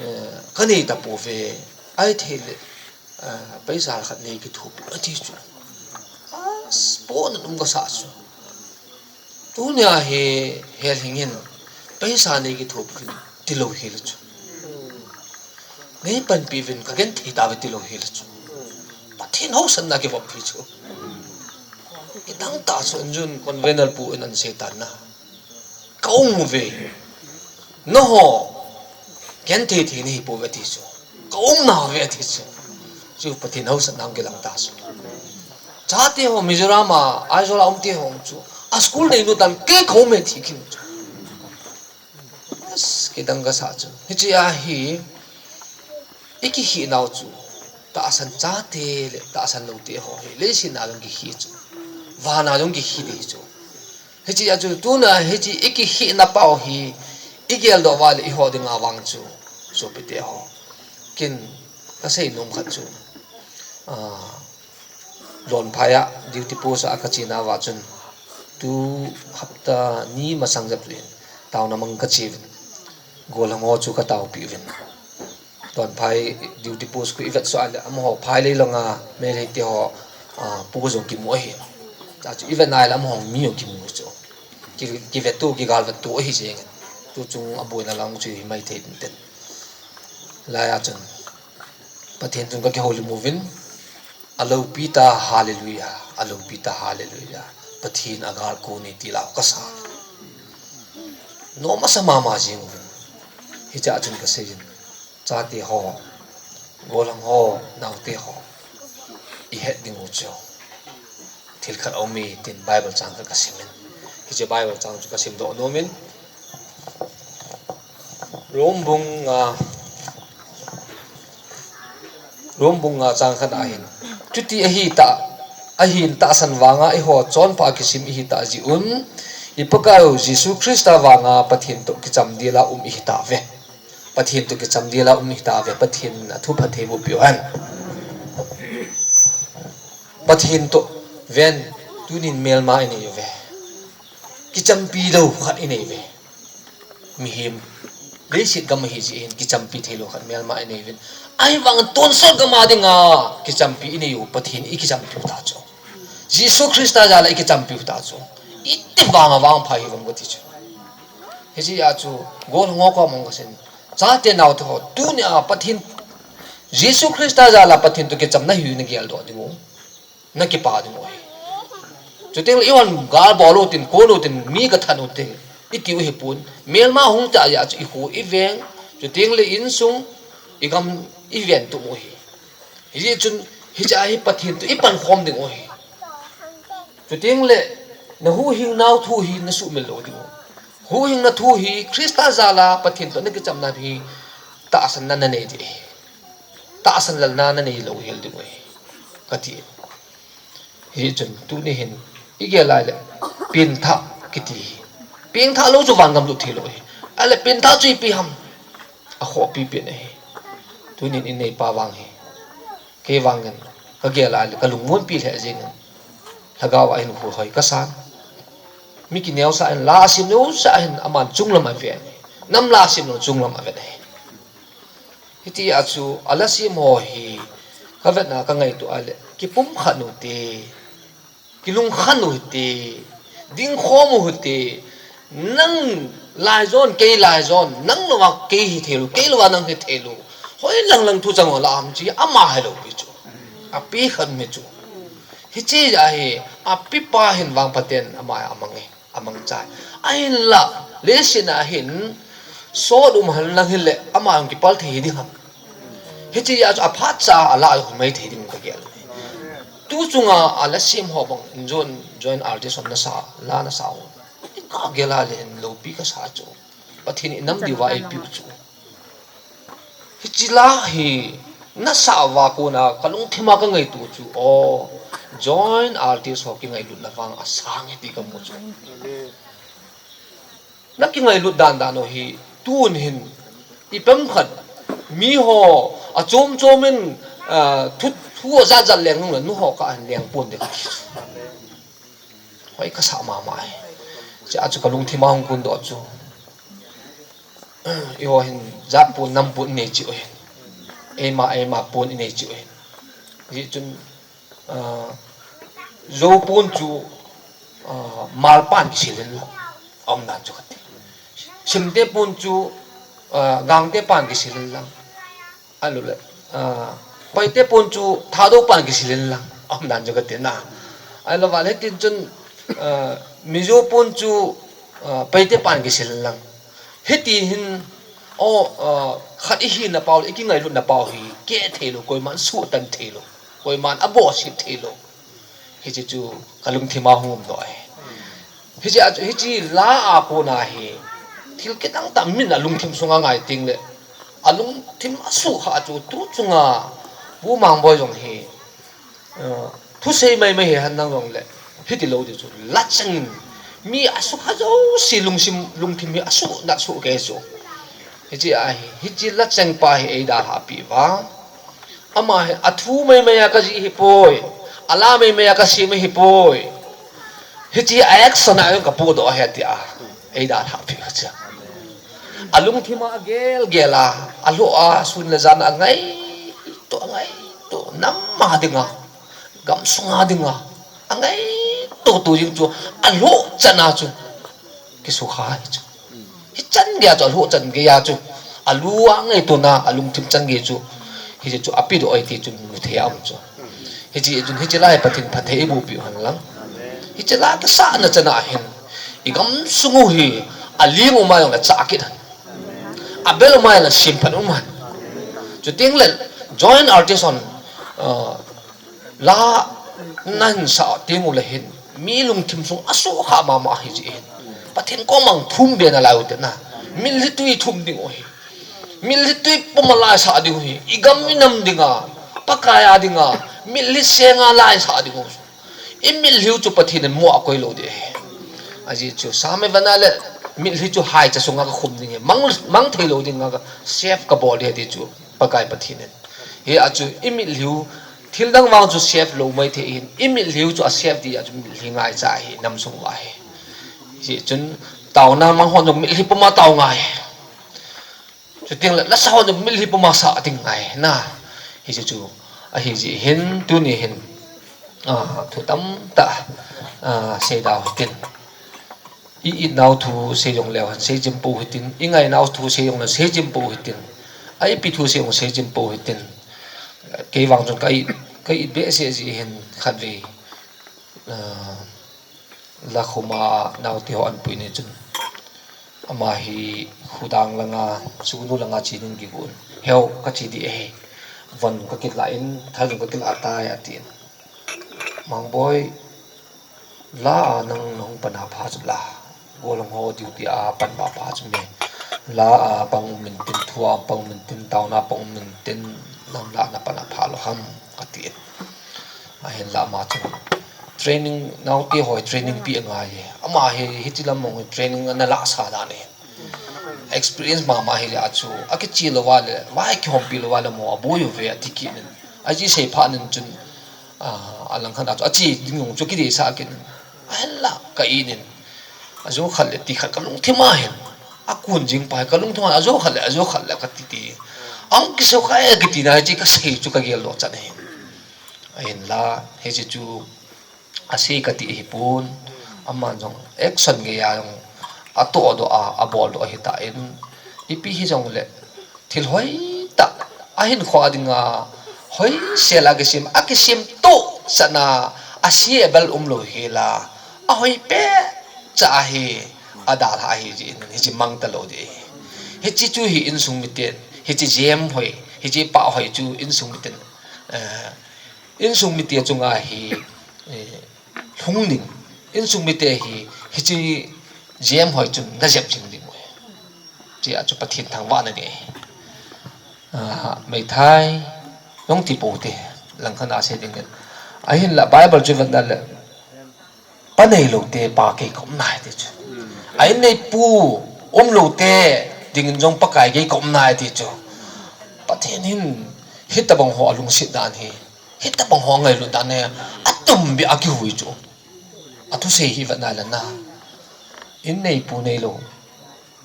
eh, kanei tapouve. Ahithei le, eh, paisa khat nei kithopi ati chu. As, pon um kasa chu. Tunia hi hel hing in paisa nei kithopi tilou hile chu. Nei panpi uvin kagenthei tauve tilou hile chu. Pathen haosanna kivop hi chu. Kidang tah chu injun convener pu in ana sei tan na. Ka um uve. Nangho. Genthei thei nahi pouve ati chu. Ka um nauve ati chu. Chu Pathen haosanna kilang ta chu. Chate ho Mizoram a, Aizawl a um te ho chu. A school nei nu tan kei ka um e ti khin chu. Yes, kidang kasa chu. Hiche a hi, ikihi nau chu. Tahsan chate le, tahsan lou te ho hi. Leiset a jong kihi chu. Van a jong kihi ding chu. Hiche a chu tuna hiche i kihina pau hi i geldoh uva le eiho dinga vang chu, sopite ho. Ken ka seinom khat chu, ah, Lonphai a duty post a ka chena uva chun tu hapta ni masang jep chu hin taona mang ka che uvin. Gollhang ho chu ka taopi uvin. Lonphai duty post khu i vet suh a le, amaho phai lei langa, Meitei te ho, ah, pu jong kimu ahi. Chua chu i vet nai le, amaho mi jong kimu chu. Ki, kivet tu, kigal vet tu ahi jeng. Tu chung a boina lang chu hi mai thei tin tin. Lai a chun. Pathen chun ka kihoulim uvin. A loupi ta, hallelujah. A loupi ta, hallelujah. Pathen a gal kon e ti lau ka sa. Nom asa mama jeng uvin. Hichea chun ka seiyin. Chate ho, gollhang ho, naote ho, i het ding u chu thil khat aum e tin Bible chang khat ka sim in. Hiche Bible chang chu ka simdoh nom in. Rom bung nga, Rom bung nga chang khat a hin. Chuti ahi ta, ahin tahsan vanga eiho chonpha kisim ihi ta jeh un, i Pakaiyu Jesu Christa vanga Pathen toh kicham dela um ihi tauve. Pathen toh kicham dela um ihi tauve, Pathen in a thupha thei boh peh u hen. Pathen toh ven, tunin melma i nei uve. Kichampi lou khat i nei uve. Mihem, leiset gam ahi jeh hin kichampi thei lou khat melma i nei uvin. Ahivang tonsot gam a dinga kichampi i nei u, Pathen i kichampi u ta chu. Jesu Christa jal a i kichampi u ta chu. Iti vang a vangpha hi vang kati chu. Hiche a chu, gollhang ho kom a ka seiyin. Chate naote ho, tunia Pathen, Jesu Christa jal a Pathen toh kichamna hi na geldoh ding u. Na kipa ding u ahi. Chuteng le i hon gal bol u tin, kon u tin, mi ka than u tin, i ti u hi pon. Melma hung ta jeh a chu i kho i veng, chuteng le insung, i gam i ven tum u ahi. Hijeh chun, hiche a hi Pathen toh i pankhom ding u ahi. Chuteng le, na huhhing nau thu hi na sumil lou ding u. Huhhingna thu hi Christa jal a Pathen toh na kichamna hi tahsanna nanei ding ahi. Tahsan lalna nanei lou hel ding ahi, kati. Hichun tuni hin igel lai le, pengthah kiti hi, pengthah lou chu vangam lut thei lou ahi. Ahile pengthah chu ipi ham? Akhohpi pen ahi. Tunin inei pa vang hi, kei vangin kagel lai le kalungmonpi lheh jengin, lhagao a hin hoi kasan. Mi kineosah in la asim neosah hin aman chunglam aven, nam la asim lou chunglam aven ahi. Hitia chu ala sem ho hi kavetna kangaito a le, kipumkhat u hite, kilungkhat u hite, dingkhom u hite. Nang laijon, kei laijon, nang louva kei hithei lou, kei louva nang hithei lou, hoilang lang thu chang u la ham chi ama hilou pi chu, api khat mi chu. Hiche ahi, apipa hin vangphaten ama amang e, amangcha. Ahinla, leiset a hin sot um henlang hile ama jong kipal thei ding ham? Hichea chu aphatcha ala hung mai thei ding kagel. Tu chunga ala sem ho bang, joint, joint artist hon nasa, la nasa ho, kagel a le hin loupi kasa chu, Pathen in nam diuva eipeu chu. Hiche la hi nasa uva kona kalungthima kangaito chu, o, joint artist ho kingailutna vang asang e ti kamu chu. Nakingailut dandan u hi tun hin ipem khat miho achom chom in, ah, thu, thu ajat jat leng nung le nuho kah hin leng pon ding kati chu. Hoi kasa mama e. Hichea chu kalungthima hung kondoh chu, eiho hin jat pon nam pon inei cheh u hin, eima eima pon inei cheh u hin. Hichun, ah, Zou pon chu, ah, malpan kisil in lang, aumdan chu kati. Simte pon chu, ah, Gangte pan kisil in lang, ahilou le, ah, Paite pon chu Thadou pan kisil in lang, aumdan chu kati na. Ahilou vale tin chun, ah, Mizo pon chu, ah, Paite pan kisil in lang. Hiti hin, o, ah, khat ihina pau le ikingailutna pau hi keh thei lou, koiman suhtan thei lou, koiman abohset thei lou. Hiche chu kalungthima hung umdoh ahi. Hiche a chu, hiche la a kona hi thil kidang tah min alungthim sunga ngai teng le, alungthim asuhkhah chu tu chunga Pu Mangboi jong hi, ah, thusei maimai hihen lang jong le, hiti lou ding chu, lacheng in mi asukha jouse lungsim, lungthim hi asuhnat sohkei chu. Hiche ahi, hiche lacheng pa hi eidalhah peh uva, ama hi athu maimai a kajih hipoi, ala maimai a kasem hipoi. Hiche a action a jong kapohdoh ahi tia eidalhah peh u chu. Alungthim a agel gel a, alhoh a, sun le jan a angaito, angaito, nam a dinga, gamsunga dinga angaito to jing chu, alhoh chan a chu kisukha ahi chu. Hichan geiya chu, alhoh chan geiya chu, alu a ngaitona, alungthim chan gei chu, hiche chu apedoh ahi ti chu muthei a um chu. Hiche chun hiche la hi Pathen phatthei eiboh peh u hen lang. Hiche la kisahna chan a hin igamsung u hi aling um a jongle chah kit hen, abel um a jongle simphat um hen. Chuteng le joint artist hon, ah, la nahin sah teng u le hin mi lungthim sung asuhkhah mama ahi jeh hin, Pathen koma thum be nalai u hite na. Mitlhi twi thum ding u ahi. Mitlhi twi puma la isah ding u ahi. Igam inam dinga, Pakai a dinga mitlhi senga la isah ding u. Imitlhi u chu Pathen in mo a koi lou ding ahi. Ajeh chu Psalm ivana le, mitlhi chu haicha sunga kakhum ding ahi, mang, mang thei lou dinga ka save kabol ding ahi ti chu Pakai Pathen in. Hia chu imitlhi u, thil dang vang chu save lou maithei hin, imitlhi u chu asave ding a chu mitlhi ngaicha ahi, nam sung uva ahi. Hichun taona mang hon jong mitlhi puma tao ngai. Chuteng le lasa hon jong mitlhi puma sa ding ngai na. Hiche chu ahi jeh hin tuni hin, ah, thu tamtah, ah, seida u hitin. I itnau thu sei jongleu hen seijin pou hitin, ingainau thu sei jongleu seijin pou hitin, a ipi thu sei jong seijin pou hitin. Kei vang chun ka it, ka it behseh jeh hin khatvei, ah, Lakhuma naote ho anpui ni chun, ama hi khudang langa, sugnu langa chenin kigon. Heu, kache ding ahi. Von kakila in, thal jong kakila tai atin. Mangboi, la a nang nahung pan a pha chu la, golhang ho duty a pan a pha chu me, La a pang um intin, thu a pang um intin, taona pang um intin, nang la na pan a pha lou ham, kati in. Ahinla ama chun training, naote ho training pe angai e. Ama hi, hiche lam mong hi training ana la sa dan ahi. Experience mama hi le achu, akiche lou va le, va kihoupi lou va le mo, aboi uve, ati kit in. Ache sei phat in chun, ah, alangkhat a chu, ache ding jong chu kideisah kit in. Ahinla, ka in in. Ajo khat le ti khat ka lungthim a hin. Akun jing pa hi ka lungthim a, ajo khat le, ajo khat le kati ti. Ahung kisukha e kiti na hiche ka sei chu ka gel doh chan ahi. Ahinla, hiche chu asei kati ahipon. Aman jong action gei a jong atoh doh a, abol doh ahitan. Ipi hijongle, thil hoitah, ahinkho a dinga, hoisel a kisem, akisem toh chan a, ase abel umlou hel a, ahoi peh cha ahi, adalha ahi jeh in, hiche mang talou ding. Hiche chu hi insung miten, hiche jem hoi, hiche pah hoi chu insung miten, eh, insung mite chunga hi, eh, lhung ding, insung mite hi, hiche jem hoi chun na jep jing ding u ahi. Hiche a chu Pathen thangvahna ding ahi. Ah, meithai, jong ti pou te, langkhat a sei ding in. Ahinla Bible chu vet na le, pa neilou te pa kei ka um nai ti chu. A in nei pu umlou te ding in jong Pakai kei ka um nai ti chu. Pathen hin hitabang ho alungset dan hi, hitabang ho ngailut dan hi, atum beh a kihui chu. Athusei hi vet na le na. In nei pu neilou.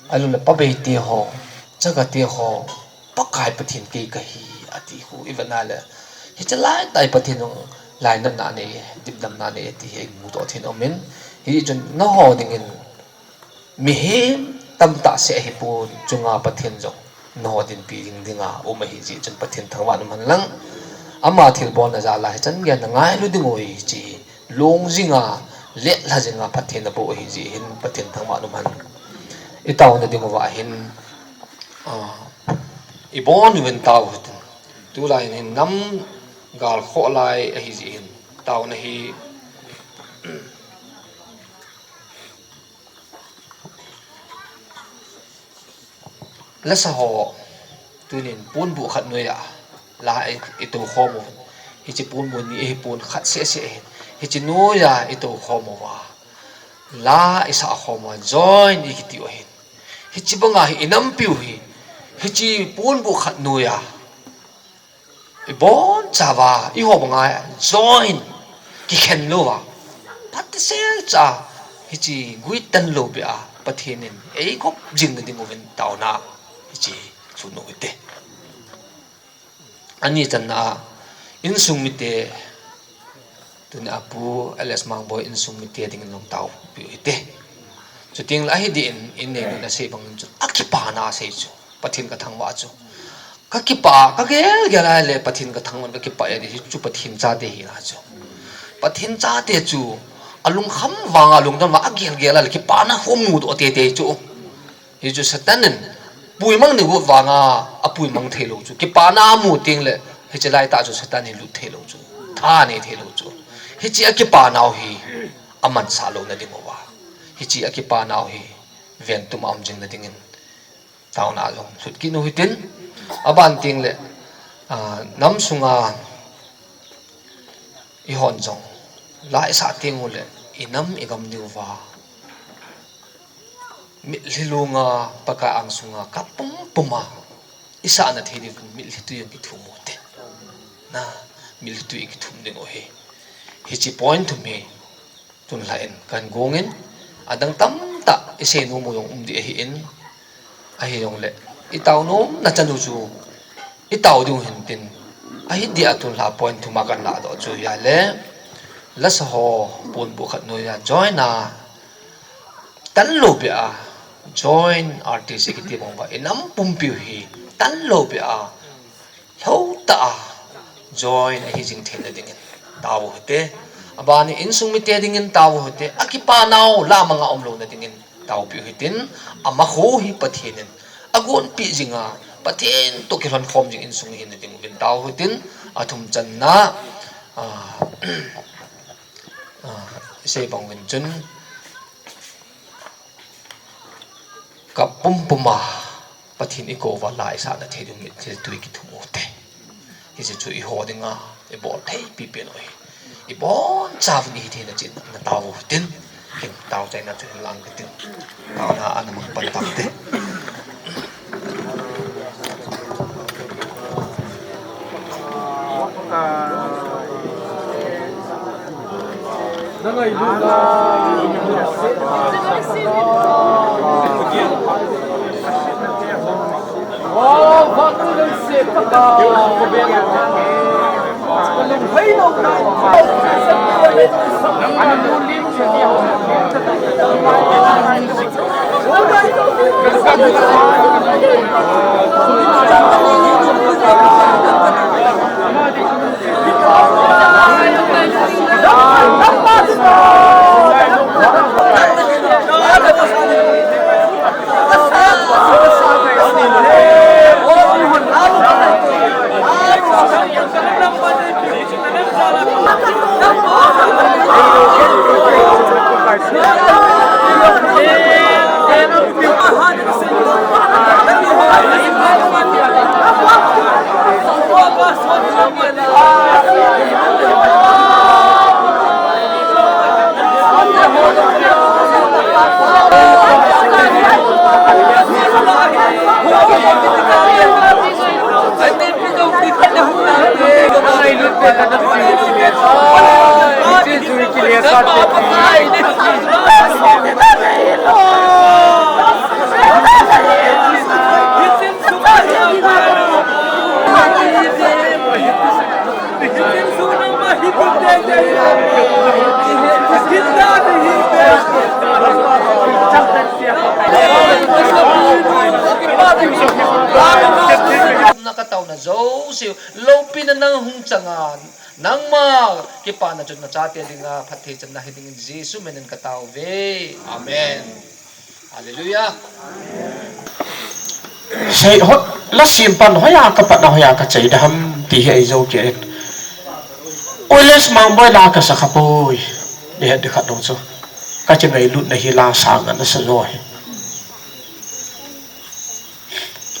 Ahilouleh pa bei te ho, chaga te ho, Pakai Pathen kei kahi, ati khu i vet na le. Hiche lai tah a Pathen jong lainatna nei, dipdamna nei, ti hi i mudoh thei in um in. Hichun nangho ding in, mihem tamtah seh ahipon, chunga Pathen jong nangho dinpi ding dinga um ahi jeh chun Pathen thangvah in um hen lang. Ama thilbolna jal a hichan gei a na ngailu ding u ahi, hiche hi. Long jing a, letlha jing a Pathen aboh ahi jeh hin Pathen thangvah in um hen. I taona ding uva hin, ah, i bon uvin tao hitin. Tulai hin nam gal khoh lai ahi jeh hin. Taona hi Lasa ho, tunin ponbuh khat noiya, la i, i tou khom uvin. Hiche ponbuh ni ahi pon khat seh seh ahin. Hiche noiya i tou khom uva. La i sah khom uva, join i kiti u ahin. Hiche banga hi i nampiu hi. Hiche ponbuh khat noiya. I bon chauva, eiho banga join, kikhen louva. Phatseh cha, hiche guitan lou beh a, Pathen in, ei gop jing na ding uvin taona, hiche, lhun u hite. Ani channa, insung mite, Tuni a Pu L S Mangboi insung mite dingin jong taopiu hite. Chuteng le ahi din, in neinu na sei bangin chu, akipana sei chu, Pathen ka thangvah chu. Ka kipah, ka gel gel a le Pathen ka thangvah, ka kipah e, chu Pathen chate hina chu. Pathen chate chu, alungkham vanga lungdon vanga agel gel a le kipana khu mudoh tete chu. Hichu Satan in puimang ni got vanga apuimang thei lou chu. Kipana amu teng le, hiche laitah chu Satan in lut thei lou chu. Tha nei thei lou chu. Hiche akipanau hi amansah louna ding uva. Hiche akipanau hi ventum a um jing na dingin. Taona jong lhut kit u hitin. Aban teng le, ah, nam sunga ihon jong. La i sah teng u le, i nam i gam diuva. Mitlhi lunga, Pakai ang sunga, kap pumpum a, i sahna thei diuvin mitlhi tui jong kithum u hite. Na, mitlhi tui kithum ding u ahi. Hiche point thum hi, tun lha in, kan gong in, adang tamtah, i sei nom u jong um ding ahin, ahi jong le, i tao nomna chan u chu, i tao diu hin tin, ahi dia tun lha point thum a kan ladoh chu hia le, lasa ho, ponbuh khat noiya, join a, Tan lou beh a, join artist i kiti bang uva, i nam pumpiu hi, tan lou beh a, lhou tah a, join ahi jing theina dingin, tao u hite. Abani insung mite dingin tao u hite, akipanau, la manga um louna dingin, taopiu hitin, ama khu hi Pathen in, agonpi jinga, Pathen toh kilhon khom jing insung hina ding uvin tao u hitin, athum channa, ah, ah, i sei bang uvin chun, Kap pumpum a, Pathen i kou uva la i sah na thei ding mitlhi tui kithum u te. Hiche chu i ho dinga i bol thei pipi no hi. I bon chauvin i theina chin na tao u tin. Kin tao chaina chu lang ka tin. Tao na ana mang pan tam te. Na ka tauna jouse, loupina nang hung changa, nangma kipana chun na chate dinga phatthei channa hi dingin Jesu minin ka tao ve. Amen. Hallelujah. Sei hot la sim pan hoiya ka patna hoiya ka chei da ham ti hi ei jo ke. Oiles mang boi la ka sa kha poi. Ni het de khat dong chu. Ka che ngai lut na hi la sang na sa jo hi.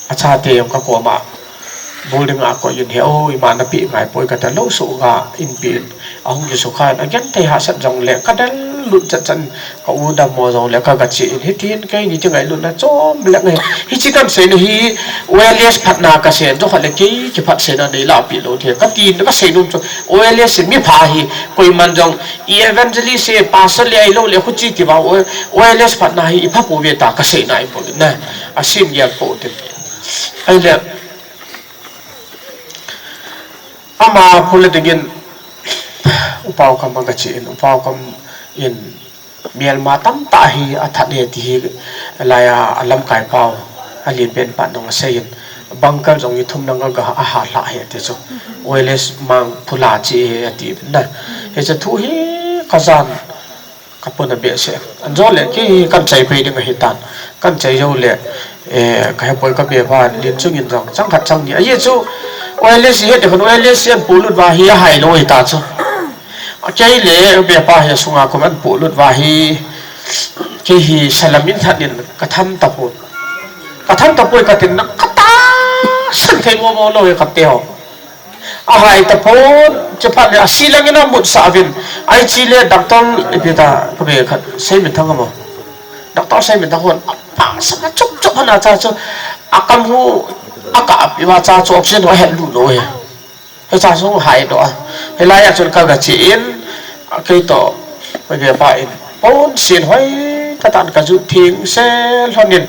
A chate jong ka koma bul dinga koi in he, o, ima na pi ngai poi ka ta lo su ga in pi in. A hung ki su khan, a gen thei hahsat jong le, ka del lut chat chan, ka u dam mo jong le, ka ga chi in. Hitin kei ni chi ngai lut na chom le ngai. Hichi kan sei na hi, wellness phatna ka sei, jo khat le kei, ki phat sei na nei la pi lo the. Ka tin, ka sei num chu, wellness mi pha hi, koiman jong, i evangelist se, pastor le ai lo le, khu chi ti va, wellness phatna hi, i pha po ve ta, ka sei na i po na. A sim gel po te. Ai le, ama phule dingin, Upau Kam a ka chi in, Upau Kam in, Myanmar tamtah hi a that e ti hi, laiya a lamkai pau, a lien pen pa nong a sei in, bunker jong i thum nang a ga a ha hla he ti chu. Oiles mang phula chi e a ti na. He chu thu hi ka jan, ka puna behseh. An jo le, kei kan chai pei ding ahi tan. Kan chai jo le, eh, ka he poi ka be pa, lin chung in jong, chang khat chang ni. A ye chu, oiles he te khun oiles an pu lut va hi a hai lo hi ta chu. A kei le, be pa he sunga kum an pu lut va hi, kei hi salam in that in ka tham ta poi. Ka tham ta poi ka tin na ka ta san thei mo mo lo he ka te ho. A hai ta pon, che phat le a si lang in a mut sa vin. Ai chi le doctor ipi ta, ka be khat, Seiminthang amo. Doctor Seiminthang hon, a pa sa na chup chup hana cha chu. A kam hu, a ka ap, i wa cha chu oxygen wa het lu lo he. He cha chu hai do a. He lai a chun ka ga chi in, a kei to, ka be pa in. Pon sin hoi, ta tan ka ju thing se lhon in.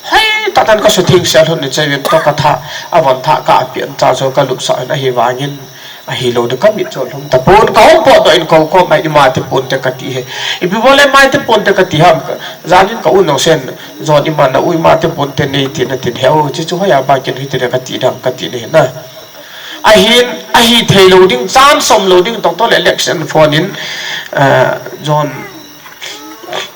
Hoi, ta tan ka su thing se lhon in, che vin to ka tha, a von tha ka ap in cha chu ka lup sa in ahi vangin. Ahi lo de ka mit chu lhum ta pon ka hong po do in ko ko mai ima te pon te ka ti he. Ipi bole mai te pon te ka ti ham ka. Janin ka u no sen. Jon ima na u ima te pon te nei ti na tin he o chi chu hoiya ba kin hi te ka ti dam ka ti ne na. Ahin, ahi thei lo ding, chan som lo ding, doctor le election phone in, eh, Jon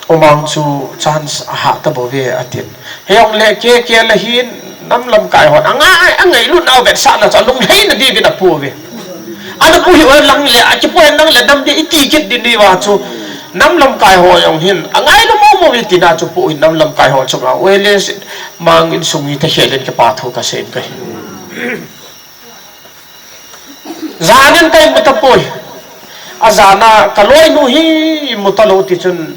Omang chu chance a ha ta bo ve a tin. He ong le ke ke la hin nam lamkai hon a ngai, a ngai lut nau vet sa na cha lung hei na di vin a pu ve. Ana pu hi oi lang le, a ki pu hen nang le nam di i ti kit din di va chu. Nam lamkai ho jong hin, a ngai lu mo Popo iti na chu pu in nam lamkai ho chunga. Wele mang insung hi ta khel in kipa thu kasei in kahi. Janin kai mu tapoi. Ajana kaloinu hi mu talou ti chun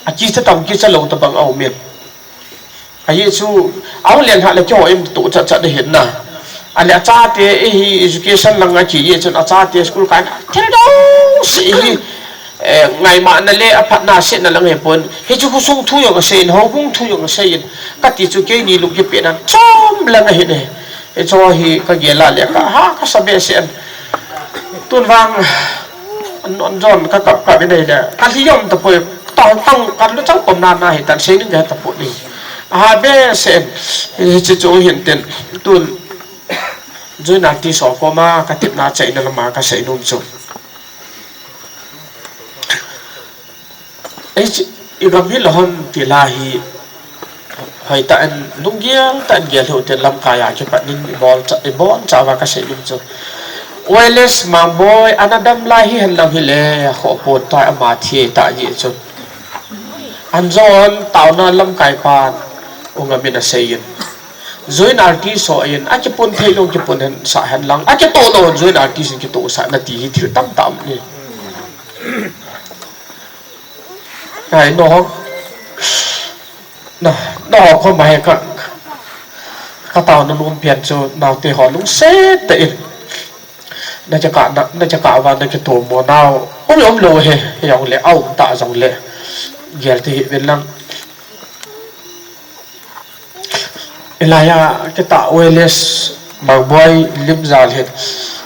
akicha tam kicha lou tabang aumin. Ahi chu, au len ha le keiho im tu cha cha de hin na. Ale achate hi education lang a ki ye chun achate school kai na. Thil dou si hi, eh, ngaimana le aphatna sena lang hi pon. Hichu khosung thu jong asei in, houbung thu jong asei in. Kati chu keini lung kipe nan chom lang ahi ne. Hichu hi kagel a le kaha kasa behseh in. Tun vang, an, an jon kakap kap in ahile. Kalhi jom tapoi, tong tong, kalu chang pom na na hi tan sei ning kahe tapoi ni. Aha behseh in. Hichu chu hin tin. Tun. Joint artist ho koma katepna achaina lama kasei nom chu. Ei, i gam hi lohon ti la hi, hoitah in, lunggel tah in gel hiu tin lamkai a kipat in i bol cha, i bol cha uva kasei nom chu. Wales Mangboi, ana dam lai hi hen lang hile, akhoh pon tai ama thi tai ji chu. An jon taona lamkai pan, U Ngam in asei in. Joint artist ho in, akipon thei lou kipon hen sa hen lang, akitoh lou joint artist in kitoh sa na ti hi thil tamtah um ni. Ai, no ho. Na, no ho koma hi ka, ka taona nom pen chu naote ho lungset tah in. Na kikah na, na kikah uva na kitomo nau. Um, um lou hi, hijongle, aum tah jongle. Gel te hih uvin lang. Hilai a kitah Wales Mangboi lim jal hin,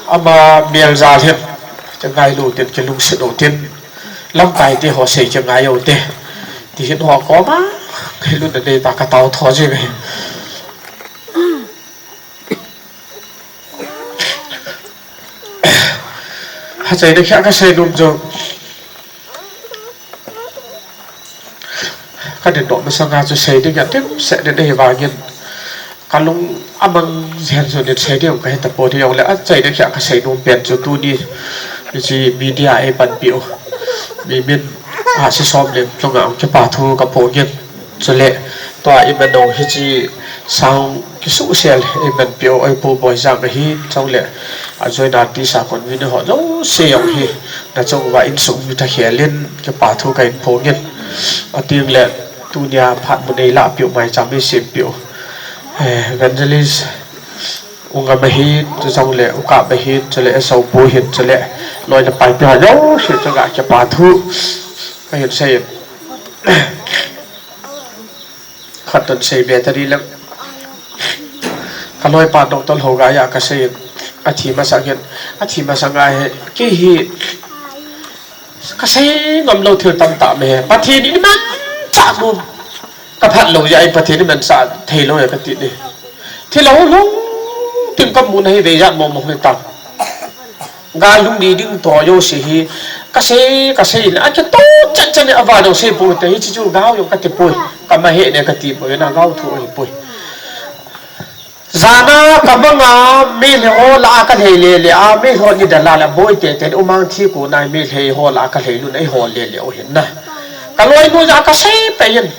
ama mel jal hin, kingailu tin, kilungset u tin, lamkai te ho sei kingai u te, ti hin ho koma, kilung na nei ta ka tao tho jing hi. Achaina khia kasei nom chu. Ka dindoh masanga chu sei ding a dimset ding ahi vangin, ka lung amang jeng jong in sei ding kahe tapon, hijongle achaina khia kasei nom pen chu tuni hiche media eipanpi u, mi min a si som lem chunga kipa thu kaphongin. Chule, tua i man u hiche sound kisuhsel i manpi u, oi Pu Boijang ahin, chule, a joint artist a convener ho jouse jong hi, na chung uva insung mi thakhel in, kipa thu kahin phongin. Atengle, tunia phat mu nei lahpi u, maicham nei sempi u. Eh, Evangelist, U Ngam ahin, chujongle, U Kap ahin, chule, Esou Pu ahin, chule, loi le pai pi ho jouse chunga kipa thu kahin sei in. Khat tun sei be tadi lang. Ka loipa Doctor Hlougai a ka sei in, athi masang hin, athi masang a hi, kei hi, ka sei ngam lou thil tamtah um e. Pathen in manchah nom. Ka phat lou jeh in Pathen in manchah thei lou e ka ti ni. Thil a hung lhung, tin ka mun a hi vei jat mong mong hi ta. Gal lhung di ding toh jouse hi, ka sei, ka sei in, akitoh chet chet in, aval jong sei ponte, hiche chu gau jong ka ti poi, ka ma he ne ka ti poi, na gau thu ahi poi. Jana ka manga, Meitei ho lah a ka lhei le le a, Meitei ho ni da la la boi te te, u mang thi ko na Meitei ho lah a ka lhei lun, ei ho le le u hin na. Ka loinu jeh a ka sei pe hin.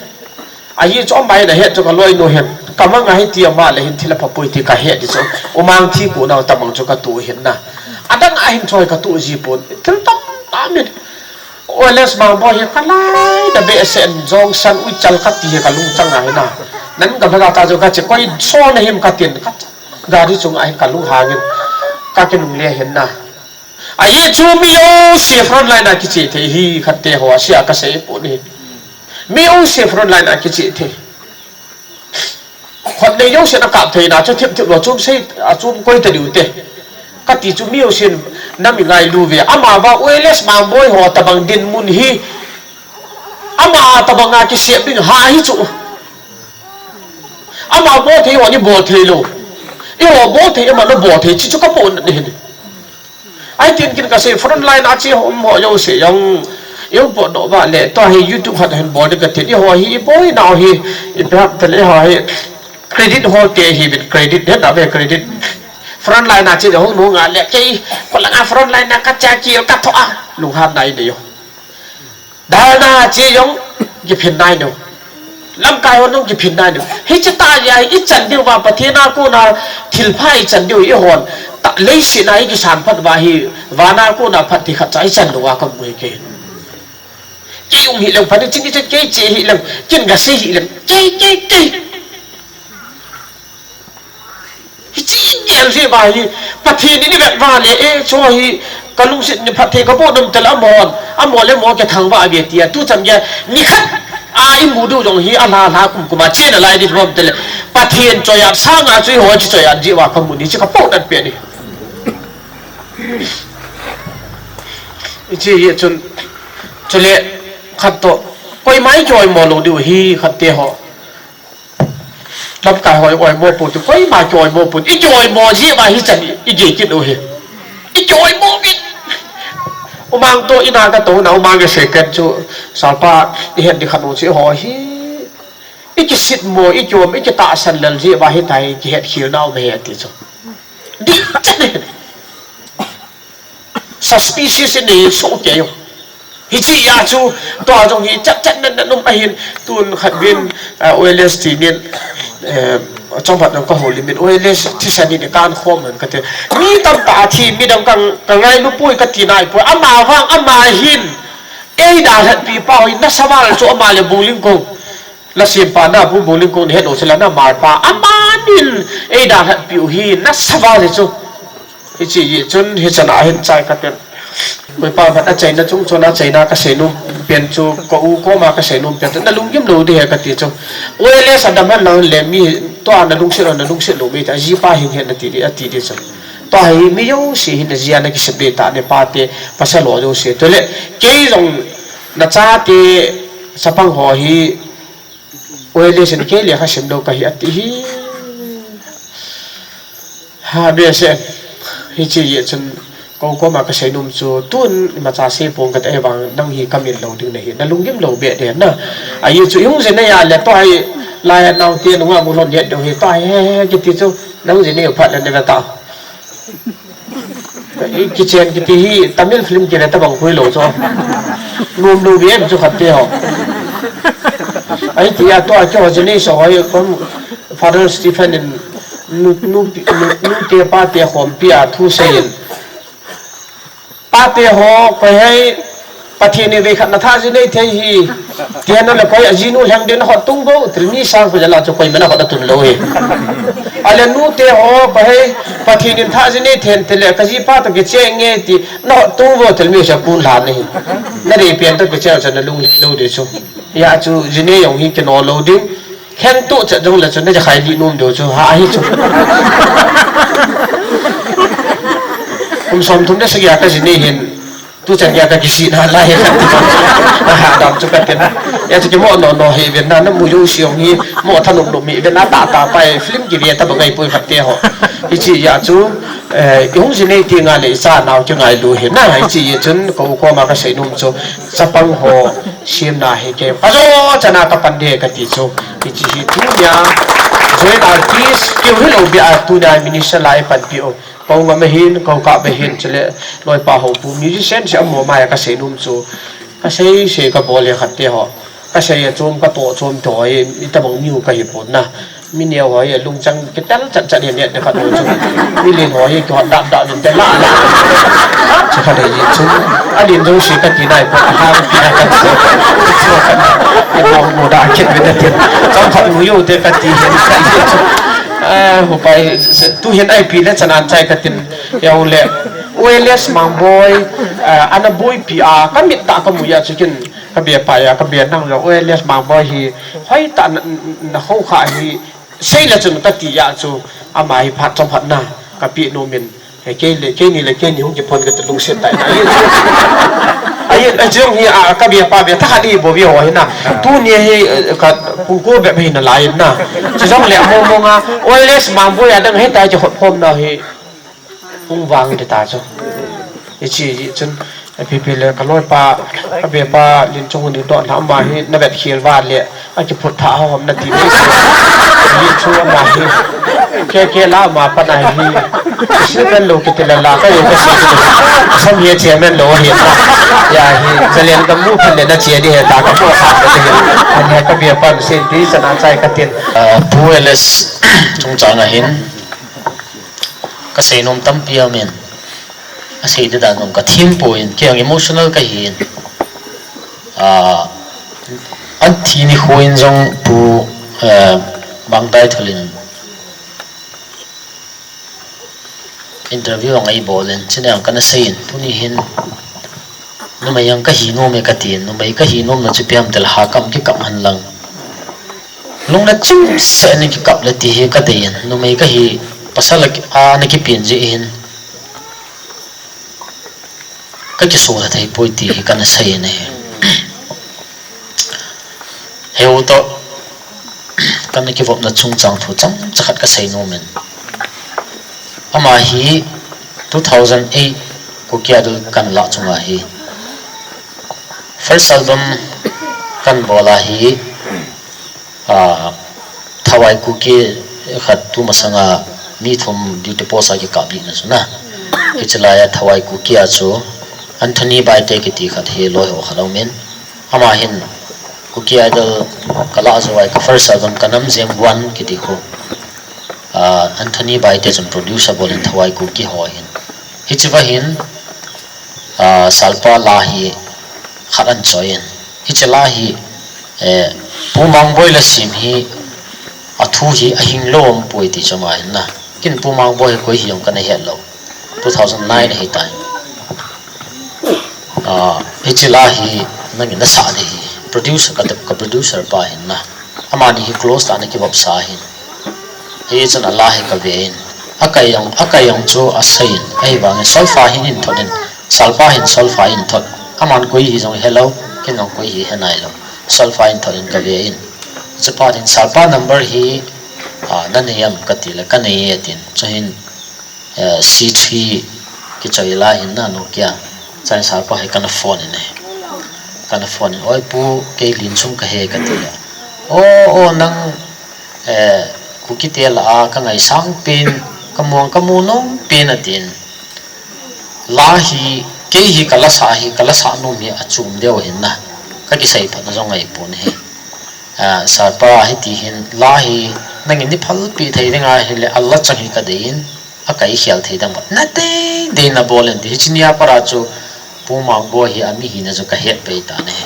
Ahi chu ama hin ahet chu ka loinu hin. Ka manga hiti ama le hin thil apha poi ti ka het di chu. U mang thi ko na tabang chu ka tu hin na. Adang a hin choi ka tu ji pon. Thil tamtah min. Wales Mangboi hi ka lai da behseh in jong san ui chal ka ti hi ka lungchang a hin na. Nan ka bhega ta chu ka che koi so na him ka tin ka gari chunga hin ka lunghang in. Ka kinungle hin na. Ahi chu mi jouse front line a kiche thei hi khat te ho a sia ka sei pon hi. Mi jouse front line a kiche thei. Khut nei jouse na kap thei na chu thip thip lou chom sei a chom koi ta diu te. Ka ti chu mi jousen na mi ngailu ve. Ama va Wales Mangboi ho tabang dinmun hi. Ama tabang a kisep ding ha hi chu. Ama bol thei ho ni bol thei lou. Eiho bol thei ama na bol thei chi chu ka pon na hin. Ahi tin kin ka sei front line a che ho um ho jouse jong. Eiho bol doh va le, tua hi YouTube khat hin bol ding ka tin. Eiho hi i boi nau hi, i pe hap te le eiho hi. Credit ho te hi bin credit, he na ve credit. Front line a che ho nu nga le, kei, ko langa front line a ka cha ki ka tho a. Lunghan nai de yo. Dalna che jong, kiphin nai nu. Lamkai hon hung kiphin nai nu. Hiche tah jeh a hi ichan diu va, Pathen a kona thilpha ichan diu hi ihon. Tah leiset a ikisan phat va hi, van a kona phat ti khat cha ichan diu va kamu hi kei. Kei um hi leng phat ni chin ni chin kei che hi leng, kin ga sei hi leng, kei, kei, kei. Hiche igel jeh va hi, Pathen in ivet va le, eh, chu hi, kalungset ni phatthei kapo nom tela amon, amo le amo kithang va ave tia, tu chan gei, nikhat, a imu diu jong hi, alha, lha, kum, kum a, chena lai di bom tele, Pathen choiat, sanga chu iho, chi choiat, jeh va kamu ni, chi kapo nat pe ni. Hiche hi chun, chule, khat to, koima ikioi mo lou diu hi, khat te ho. Lamkai ho ioimo pon ti, koima kioimo pon. Ikioimo jeh va hichan i, igei kit u hi. Ikioimo kit. Umang to ina katou na, umang ka second chu, salpa ihet di khat u chu ho hi. Ikisit mo, ikiom, ikitahsan lel jeh va hitia hi kihet khel nau me he ti chu. Di chan hi. Suspicious in nei soh kei u. Hiche a chu, tua jong hi chat chat nan nan um ahin, tun khat vin, eh, O L S T nin, eh, chomkhat nang ka houlim in, O L S thisan in kan khom man kati. Mi tamtah athi, midang ka, ka ngailu poi kati nai poi. Ama vang, ama hin, eidalhatpi pa hin, nasa val chu ama le Bungling kong. Lasempa na Pu Bungling kong ni het lou sela na malpa. Amanin eidalhatpi u hi nasa val hi chu. Hiche hi chun hichan a hin chai katin. Koipa phat achaina chung chun achaina kasei nom pen chu, ka u koma kasei nom pen chu, nalunggim lou ding ahi kati chu. O L S a dam hen lang le mi tua nalungset lou, nalungset lou mi ta, ajipa hin het nati di, ati di chu. Tua hi mi jouse hin ajia na kisem di ta ne pa te, pasal ho jouse. Tule, kei jong nachate chapang ho hi, O L S in kei lekha sim lou kahi ati hi. Ha, behseh. Hiche jeh chun kou koma kasei nom chu tun imacha sei pong kati vang nang hi kamil lou ding nahi. Nalunggim lou be de na. Ahi chu ihung jin nei a le tua hi lai a naote nunga bu lhon det ding hi tua hi he he kiti chu nang jin nei u phat le ne ve ta. Kichen kiti hi Tamil film kive tabang koi lou chu. Nom lou ve em chu khat te ho. Ahi tia tua kiho jin nei so hoi kom Father Stephen in nu, nu, nu, nute pate khompi a thu seiyin. Pate ho, koi hei, Pathen in veikhat natha jin nei thei hi. Tia nale koi ajinu lheng din hot tung vo, til mi sang ko jala chu koiman ahot atun lou hi. Ale nute ho, koi hei, Pathen in tha jin nei then tile, kajipa to kicheng nge ti, nahot tung vo, til mi sa kun lhan nei. Nadei pen to kicheng sa nalung lou di chu. Hia chu jin nei jong hi kino lou ding. Kheng tu chet jong le chu na ja khai li nom diu chu ha ahi chu. Kum som thum le sagi a kajin nei hin tu chan gei a kakijin na lai hi kati. Ha dam chu katin. Hia chu kimo no no hi ven na namu jouse jong hi mo thanop nom hi ven na ta ta pai film kive tabang ngai poi khat te ho. Hiche a chu, eh, ihung jin nei ti nga le icha nau kingailu hi na hiche a chun kou koma kasei nom chu chapang ho Siamna hi kei. Kajo chana kapan de kati chu. Hiche hi tunia. Joint artist, keu hilou bia tunia minister lai panpi u. Kou ngam ahin, kou kap ahin, chule loipa ho pu musician si amo mai kasei nom chu. Kasei sei kabol le khat te ho. Kasei a chom kato chom to hi, itabang miu kahi pon na. Mi neo ho hi, lungchang kitel chat chat hi, neo te khat ho chu. Mi len ho hi, kihot dap dap in te la la. Chu khat hi chu. Alen jouse kati nai pon, ahang pi na kati. Chu khat. Ni mo mo da kit ve na tin. Chom khat mu yo te kati hi, kati chu. Ah, hupai, tu hin ai pi le chan an chai katin. Yau le. O L S Mangboi, ah, ana boipi a, kamit tah kamu a chu kin. Kabe pa a, kabe nang jong, O L S Mangboi hi, hoi tah na, na, na ho kha hi, Sei le chun kati a chu ama hi phat chom phat na kapi nom in, eh, kei le, keini le keini hung kiphon kati lungset tai na. Ahi chu. Ahi, ahi chu hi a, kabe pa be, thakhat ni bou ve ho hi na. Tuni hi, eh, ka pung ko be hi na lai na. Chu jong le mo mo nga, O L S Mangboi a dang hi tai chu hot phom na hi. Hung vang te ta chu. Hiche hi chun, A P P le ka loipa, ka bepa, Linchung ni to na ama hi, na vet khel va le, a kiphut tha hom na ti ni. Hi chu ama hi. Ke ke la ama pa na hi. Si men lo kiti la la ka yo ka si. Sam ye che men lo hi na. Ya hi, Zalen ka mu phan le na chia di he ta ka mu kha ka ti. Ani ka bia pan sin ti sana chai ka tin. Ah, Pu L S chungchang a hin ka seinom tampi aum in. A sei di dan jong ka thim poi in, kei jong emotional ka hi in. Ah, an thi nikho in jong Pu, eh, Mangdaithul in interview jong eibol in, chuni jong kana sei in, tuni hin numei jong ka hi nom e ka ti in, numei ka hi nomna chu ipi ham ti le ha kam kikap hen lang. Lungna chimsah in kikap le ti hi ka dei in, numei ka hi pasal a ki-, a na kipen jeh hin ka kisol thei poi ti hi kana sei in ahi. Heu toh kana kivopna chungchang thu chomcha khat ka sei nom in. Ama hi two thousand eight Kuki Idol kana lah chunga hi first album kana bol a hi, ah, Thawai Kuki khat tu masanga mi thum duty post a kikap lihna chu na. Hiche lai a Thawai Kuki a chu Anthony Baite kiti khat hi loi ho khat aum in. Ama hin Kuki Idol ka lah jou a ka first album Ka Nam Jem One kiti khu, ah, Anthony Baite chun produce abol in Thawai Kuki ho hin. Hiche va hin, ah, Salpa la hi khat ana choi in. Hiche la hi, eh, Pu Mangboi la sim hi a thu hi a hing lou um poi ti chu ama hin na. Ken Pu Mangboi hi koi hi jong kana het lou. Two thousand nine ahi tai. Ah, hiche la hi nangin na sah ding ahi. Producer ka, ka producer pa hin na. Amani hi close tah a na kivop sa ahin. Hichun a la hi ka ve in. A kai jong, a kai jong chu a sei in. Ahivangin solfa hin in thot in. Salpa hin solfa in thot. Aman koi hi jong he lou, ken jong koi hi he nai lou. Solfa in thot in ka ve in. Chuphat in Salpa number hi, ah, na nei am ka ti le ka nei e tin. Chuhin eh, C three kichoi la hin na Nokia. Chuin Salpa hi kana phone in ahi. Kana phone in, "Oi pu, kei Linsum ka hi," ka ti le. "O, o, nang, eh, Kuki te la a ka ngaisang pen, ka muang ka mu nom pen," atin. La hi, kei hi ka la sa hi, ka la sa nom hi a chom deu hin na. Ka kisei phat na jong ngai pon ahi. Ah, Salpa hiti hin, la hi, nangin nei phalpi thei ding ahile, a la chang hi ka dei in. A kai khel thei dang ba. Na tei, tei na bol in ti. Hiche nia pat a chu Pu Mangboi hi a mi hina chu ka het pai tan ahi.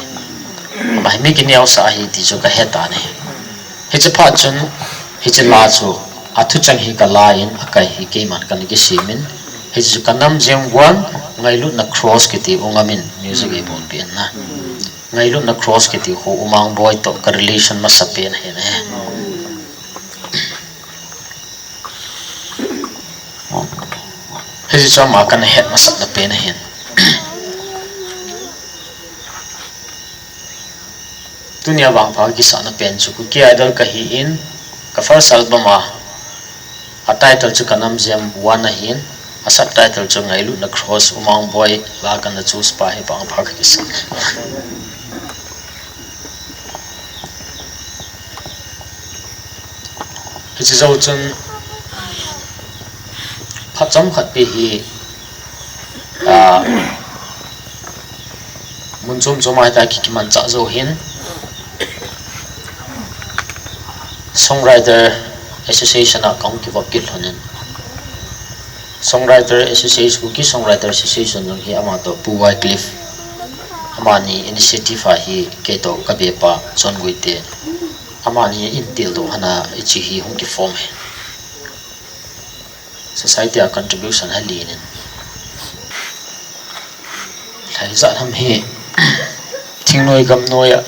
Ama hi mi kineo sa ahi ti chu ka het tan ahi. Hiche phat chun, hiche la chu a thucheng hi ka la in, a kai hi keiman kana kisem in. Hiche chu Ka Nam Jem One, Ngailutna Cross kiti u ngam in music eibolpeh in na. Ngailutna Cross kiti khu U Mangboi toh ka relation masa pen ahi ne. Hiche chu ama kana het masat na pen ahin. Tunia vangpha kisah na pen chu Kuki Idol ka hi in, ka first album a, a title chu Ka Nam Jem One ahin, a subtitle chu Ngailutna Cross, U Mangboi la kana choose pa hi vangpha ka kisah. Hiche jou chun phat chomkhat pi hi, ah, mun chom chom a hita ki, kimanchah jou hin Songwriter Association a kahung kivop kit lhon in. Songwriter Association, Kuki Songwriter Association jong hi ama toh Pu Wycliffe, amani initiative a hi kei toh ka bepa John Guite, amani in tildoh hana hiche hi hung kiform ahi. Society a contribution hi len in. Lhaijat ham hi thingnoi gamnoi a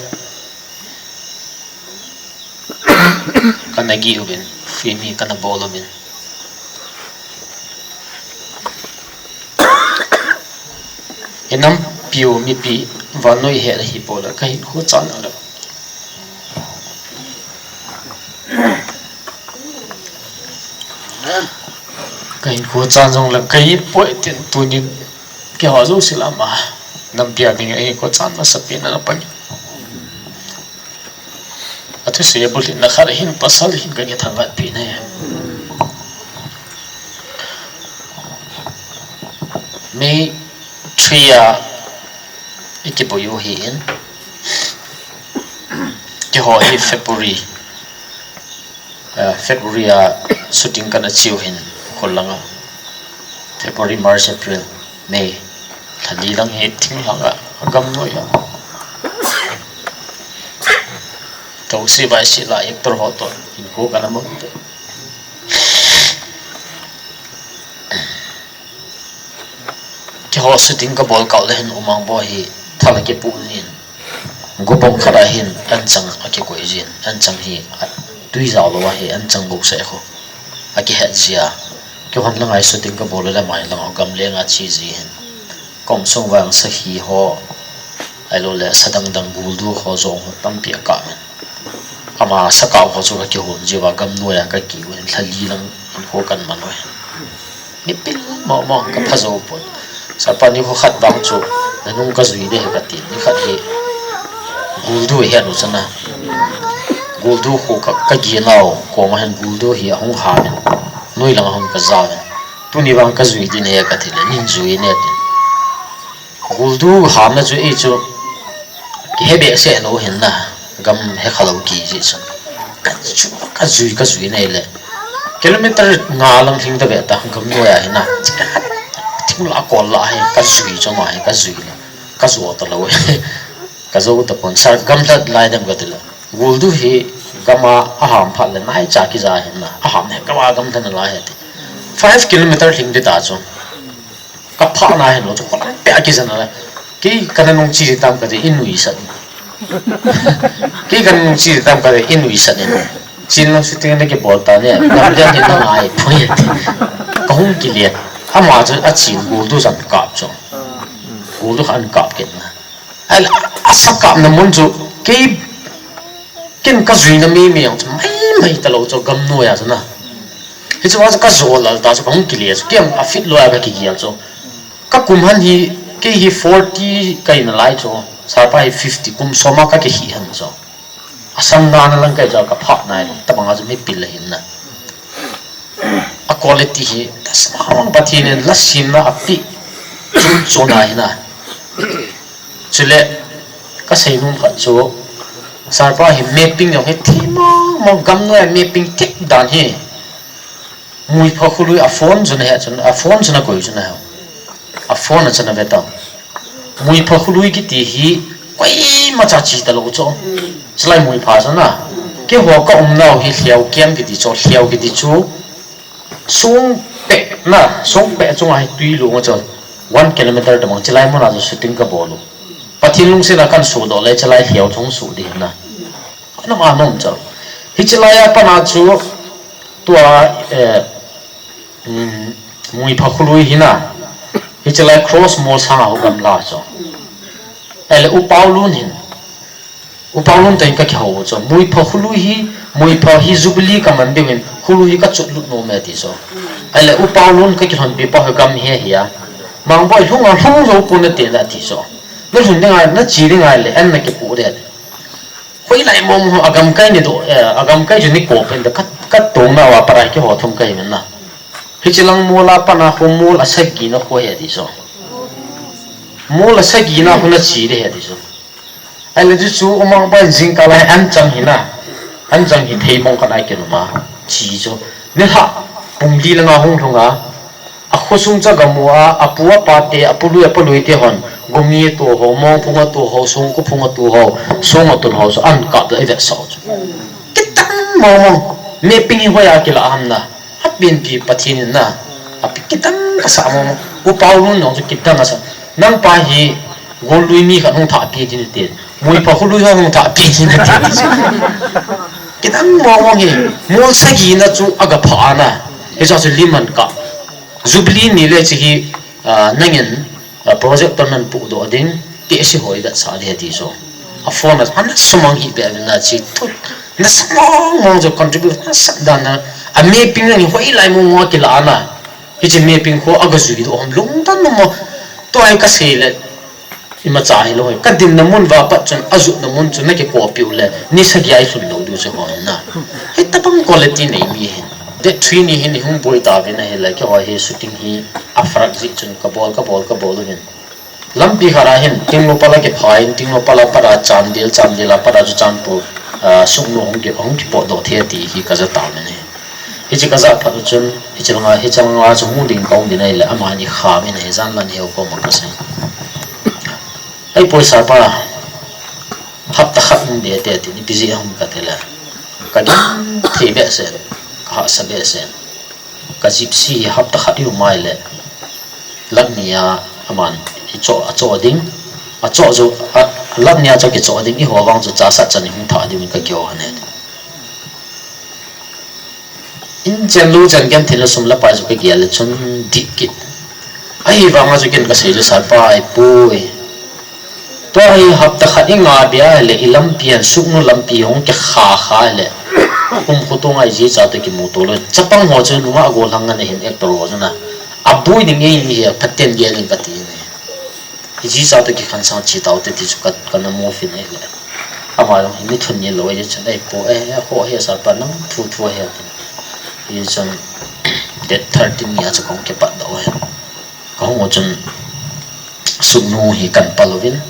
kana gih uvin, film hi kana bol uvin. I nampi u mipi vannoi het ahi pole, ka hinkho chan a le. Ka hinkho chan jong le, ka hi poi tin tunin keiho jouse lam a nampi a ding a hinkho chan masa pen ana pang. A thusei a bulhitna khat hin pasal hin ka nge thangvah pi ne. May three a Kiboi u hi in. Keiho hi February, eh, February a shooting kana chiu hin khol langa. February, March, April, May. Lha li lang hi thinglhang a, agam noi a. Tosi vai si la actor ho to, in ko kana mang te. Keiho shooting kabol kah le hin U Mangboi hi thal akipu jin. Gopong khat a hin anchang akikoi jin. Anchang hi a, tui jao lou a hi anchang bou seh khu akihet jia. Keihon langa shooting kabol le mai langa gamleng a che ji hin. Kom sung vang sakhi ho, ahilou le sadang dang guldu ho jong ho tampi akap in. Ama sakap ho chu kakihon jiuva gamnoi a kakiu hin lha li lang in ko kan man u hin. Mipil mong mong kapha jou pon. Sapa nikho khat vang chu, nanung kajui de he kati, nikhat hi guldu hi anu chana. Guldu khu ka, kagin nau, koma hin guldu hi ahung ham in. Noi lang ahung kajao in. Tuni vang kajui din he kati le, nin jui ne tin. Guldu hamna chu ei chu kihe behseh lou hin na, gam he kha lou kiji chun. Ka chu, kajui, kajui nei le. Kilometer nga lang lhing ta ve ta, gamnoi a hin na. Thing la kol la hi, kajui chu ma hi, kajui le. Kajo ta lou hi. Kajo ta pon, sir, gamlha lai dem kati le. Guldu hi gam a aham phat le naicha kija hin na. Aham le gam a gamlha nalai hi ti. Five kilometer lhing di ta chu. Kapha na hin lou chu, kolang peh a kija nalai. Kei kana nung chi tam kati, in ui sat. Kei kana nung chi tam kati, in ui sat in. Chin lang shooting na kibol ta ne, gamlha hin na ngai poi ti. Kahung kile. Ama chu achin guldu jan kap chu. Guldu khan kap kit na. Ahile, asakapna mun chu, kei, ken kajuina mei mei jong chu, mai mai ta lou chu, gamnoi a chu na. Hichu a chu kajo lal ta chu, kahung kile chu, ken afit lou a kakigel chu. Kakum han hi, kei hi forty kahi nalai chu, sapa hi fifty kum soma kakihi han chu. Asang dan lang kai chu kapha nai, tabang a chu mipil ahin na. A quality hi, tasmang Pathen in la simna api, chun chun ahi na. Chule, kasei nom khat chu, sapa hi mapping jong hi thim mong mong gamnoi a mapping thip dan hi. Muipha khului a phone chun he chun, a phone chun akoi chun ahe. A phone a chun ave ta. Muipha khului kiti hi koima cha chi ta lou chu. Chulai Muipha chun a. Keiho ka um nau hi Lheo Kiam kiti chu, Lheo kiti chu. Song peh na, song peh chunga hi tui lung a chu one kilometer tabang chulai mun a chu shooting kabol u. Pathen lungset a kan sodoh le chulai Lheo chung su di na. Anam a nom chu. Hiche lai a pat a chu tua, eh, um, Muipha khului hi na. Hiche lai cross mol sanga ho gamla chu. Ahile U Paulun hin. U Paulun toh hin kakihou chu. Muipha khului hi, Muipha hi Jubilee kaman diu hin, khului hi kachot lut nom e ti chu. Ahile U Paulun kakilhonpi pa hi gam hi ahi a. Mangboi lhung a lhung jou pon nate na ti chu. Nalhun ding a, nache ding ahile, an nakipoh de. Hoilai mong mong, agamkai ni doh, eh, agamkai chu ni ko pen da, ka, katong nau a pat a keiho thum kahi men na. Hiche lang mol a pat a khu mol asagi na khu ahi ti chu. Mol asagi na khu nache di ahi ti chu. Ahile chu chu U Mangboi jingkah lai anchang hi na. Anchang hi thei mong khat a kilhung a. Che chu. Nilhah pung li langa hung lhung a. A khosung chu agamu a, apu apa te, apu lui, apa lui te hon, Gomi atoh ho, Mongphung atoh ho, Songkophung atoh ho, Song atoh ho, chu ahin kap doh a ivetsah u chu. Kidang mong mong, mapping hi hoiya kilah ham na, apenpi Pathen in na, api kidang kasah mong mong, U Paulun jong chu kidang asah, nangpa hi, Gollui mi khat hung thahpi ding nate, Muipha khului ho hung thahpi ding nate ti chu. Kidang mong mong hi, mol sagi na chu aga phah na, hichu chu lim ahin kap. Jubilee ni le hiche hi, ah, nangin, ah, projector nahin pohdoh ding, ti ahsi hoi vetsah ding ahi ti chu. A phone a, ana sumang hi be na chi thut. Nasa mong mong chu contribute, nasa dan na, a mapping nangin hoilai mong mong a kilah na. Hiche mapping khu aga jui doh ham lungdon mong mong. Tua hi kasei le, imacha hilou hoi. Kadinna mun uva pat chun, ajotna mun chun, nakikoppi u le, ni sagi a ilhun lou diu chu hoi na. Hitabang quality nei mi hin. Date three ni hin, ihung boi tauvin ahile, keiho hi shooting hi, aphai jeh chun, kabol, kabol, kabol uvin. Lampi khat a hin, Tengnoupal a kipha in, Tengnoupal a pat a Chandel, Chandel a pat a chu Churachandpur, ah, Sugnu hung ki, hung kipotdoh thei ti hi kaja tauvin ahi. Hiche kaja phat u chun, hiche langa, hiche langa chu hung ding kaum ding ahile, amani kham in ahi, janlan hiu koma kasei. Ei poi Sarpa, hapta khat hung ding te tin, ipi jeh ham katile. Kagenthei behseh, kahahsa behseh. Ka Gypsy hi hapta khat i um a ahile, lakh ni a aman i choh, a choh ding, a choh jou, a, lakh ni a choh kichoh ding, eiho vang chu chasat chan i hung thah ding in ka kihou ahi. In chen lou chen genthei le sum le pai chu ka gel le chun dih kit. Ahivang a chu ken ka sei chu Sarpa, ei poi. Tua hi hapta khat i ngah bia le i lampi a Sugnu lampi hung kikha kha le. Kum khutung a i jicha toh kimuto lou. Chapang ho chu nungah gollhang ana hin actor ho chu na. Aboi ding nge ni hi phaten gel in kati ni. I jicha toh kikhansang chi taute ti chu ka, kana mo fin e le. Ama jong hi mi thun ni lou e chun ei poi e, ho he Sarpa nang thu thu he ti. I chun date thirteen ni a chu kong kipatdoh e. Ka hung u chun Sugnu hi kan pal uvin,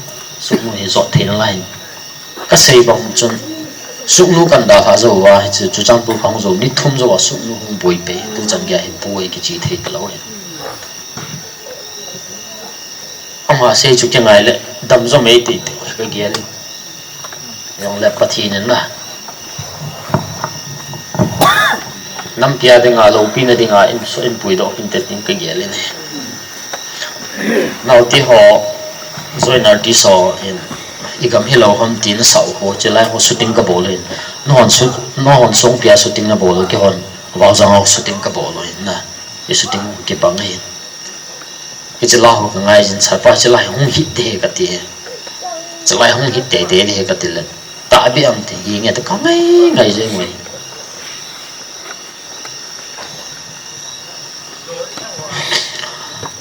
Sugnu hi jot theina lai. Ka sei bang chun Sugnu kan dalha jou uva, hiche Churachandpur ka hung jou, ni thum jou a Sugnu hung boi pei, tuchan gei a hi boi kichi thei talou hi. Ama sei chu kingai le, dam jo mei tei tei ka gel in. Jong le Pathen in na. Nampi a dinga, loupina dinga, in so in puidoh hinte tin ka gel in. Naote ho, join artist ho, in, i gam hilou ham tin sao ho, chulai ho shooting ka bol in. Nahon su, nahon song pia shooting na bol, keihon, Vaojang ho shooting ka bol in na. I shooting kibang in. Hiche la ho ka ngai jin Sarpa hiche la hung hit te he kati. Hiche la hung hit te te he kati le. Tahbeh am ti hi nge ta ka ngai ngai jeng uve.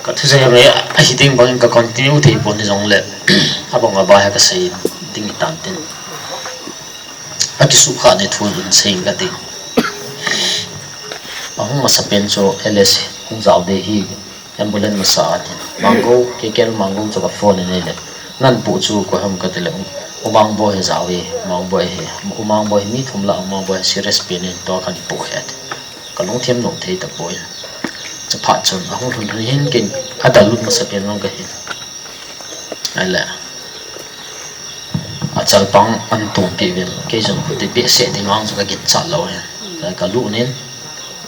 Ka thu sei me a hi ding bang ka continue thei pon jong le. Abang aba he ka sei ding tan tin. Akisukha ni thu in sei ka ding. Ahung masa pen chu L S hung jao de hi. Ambulance masa a tin. Mangou, K K L Mangou chu ka phone in ahile. Nan pu chu koi ham kati le. U Mangboi hi jao e, Mangboi hi. U Mangboi hi mi thum la, U Mangboi hi serious pen in tua kan pu hi ati. Ka lungthim nom thei tapoi. Chaphat chun ahung lhun lhun hin ken adalhah masa pen jong ka hin. Ahile. Achalpang an tumpi uvin, kei jong khuti behseh ding ang chu ka ginchat lou ahi. Ka lut in,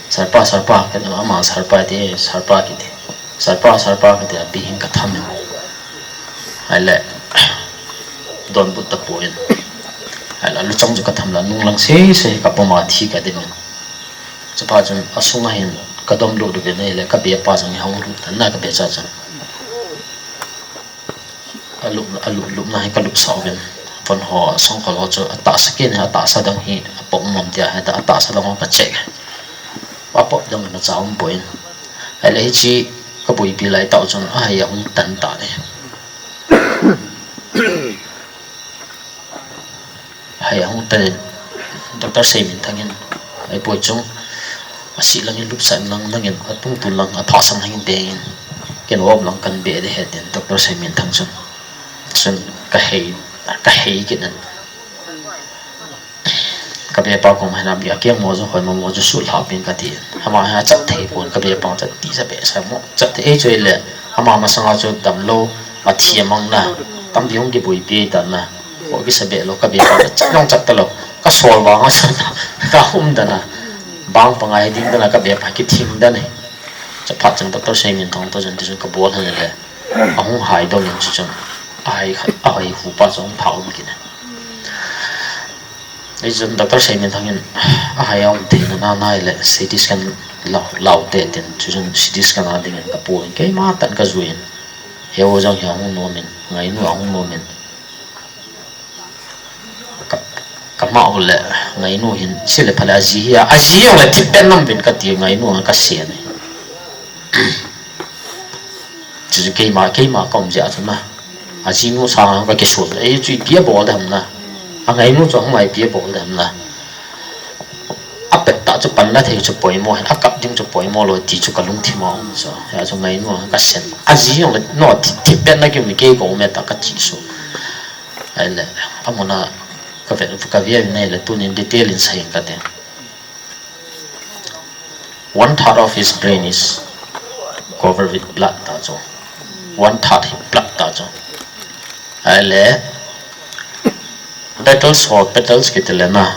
Sarpa, Sarpa, ka ama Sarpa ti, Sarpa kiti. Sarpa, Sarpa kiti, api hin ka tham in. Ahile, donbut tapoi. Ahile, luchang chu ka tham la, nung lang sese, ka pom a thi ka dim in. Chaphat chun, asunga hin, ka dom lut uvin ahile, ka bepa jong hi ahung lut, ana ka becha chun. Alup, alup, lupna hi ka lupsah uvin. Von ho, songkhol ho chu atahsa kit in, atahsa dang hi apop mong tia, heta atahsa dang ho ka check. Apop dang in acha um poi. Ahile hiche ka boipi lai tah chun ahai ahung tan tan e. Ahai ahung tan in, Doctor Seiminthang in, ahipoi chung, asih lang in lupsah in lang lang in, atungtun lang, aphasang lang in deng in, ken op lang kan be de he tin, Doctor Seiminthang chun, chun ka hei, ka hei kit in. Ka bepa koma hin abi akeng mo chu, hoi mo mo chu suhlhah pin ka ti in. Ama hi achat thei pon, ka bepa chat ti sa be sa mo, chat thei ei chu ahile, ama masanga chu damlou, athi amang na, tampi hung kiboipi tan na. Kho kisa be lou, ka bepa chat jong chat talou. Ka sol vang a sa na, ka um dan a. Bang panga hi ding dan a, ka bepa kithing dan e. Chaphat chun Doctor Seiminthang toh chun tichun ka bol han le. Ahung hai dong in chu chun. Ahai khat, ahai hu pa chu ahung pha um kit e. Hichun Doctor Seiminthang in ahai a um thei na na nai le C T scan lau, lau te tin chu chun C T scan a ding in ka pu in keima tan ka jui in. Heo jong hi ahung nom in, Ngainu ahung nom in. Ka, ka mah u le, Ngainu hin, sile phale aji hi a, aji jong le thip pen nam vin ka ti, Ngainu ka se ni. Chu chu keima, keima ka um jeh a chu na. Ajinu sang ka kisun, ei chu ipi abol dem na. Angainu chu ahung a ipi abol dem na. Apet ta chu panla thei chu poimo, a kap ding chu poimo lou ti chu ka lungthim a um chu. Hia chu ngainu a ka sen. A ji jong le, no, thi, thi pen na ki mi kei ko me ta ka chi su. Ai le, a muna ka ve, ka ve nei le tunin detail in sa hin ka te. One third of his brain is covered with blood ta chu. One third hi blood ta chu. Ai le, petals ho, petals kiti le na.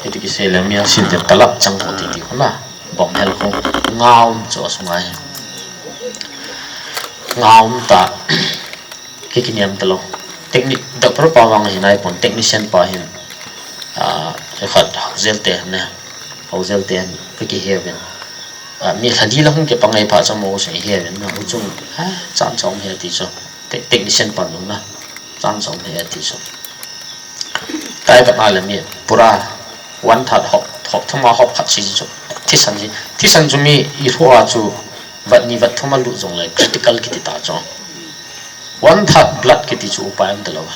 Hiti kisei le mi a sin te talap chang ho ti ti ho na. Bong hel ho. Ngaum chu a sunga hi. Ngaum ta. Ki kiniam ta lou. Technique, doctor pa vang hin ai pon technician pa hin. Ah, khat hauzel te ne. Hauzel te hin ka kihe uvin. Ah, mi lhadi la hung ke pangai pha chamo se he uvin na. U chung, ah, chan chom he ti chu. Te-, technician pa nu na. Chan chom he ti chu. Tai ka na le mi pura one third hop, hop thuma hop khat si chu. Thisan si. Thisan chu mi i hua chu vat ni vat thuma lu jong le critical kiti ta chu. One third blood kiti chu upai um ta lou.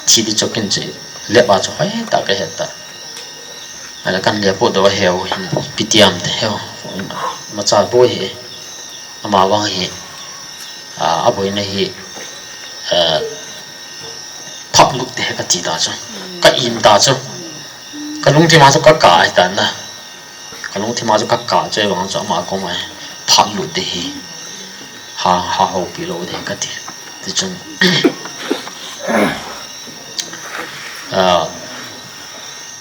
Thi di chu kin che. Lep a chu hoi ta ka he ta. Ala kan le po do he u hin pitiam te he u. Ma cha bo he. Ama vang hi, a, a boina hi, a, phak lut te ka ti ta chu. Ka im ta chu. Ka lungthim a chu ka ka ai ta na. Ka lungthim a chu ka ka chu vang chu ama ko mai phak lut te hi. Ha, ha ho pi lo te ka ti. Ti chun. A,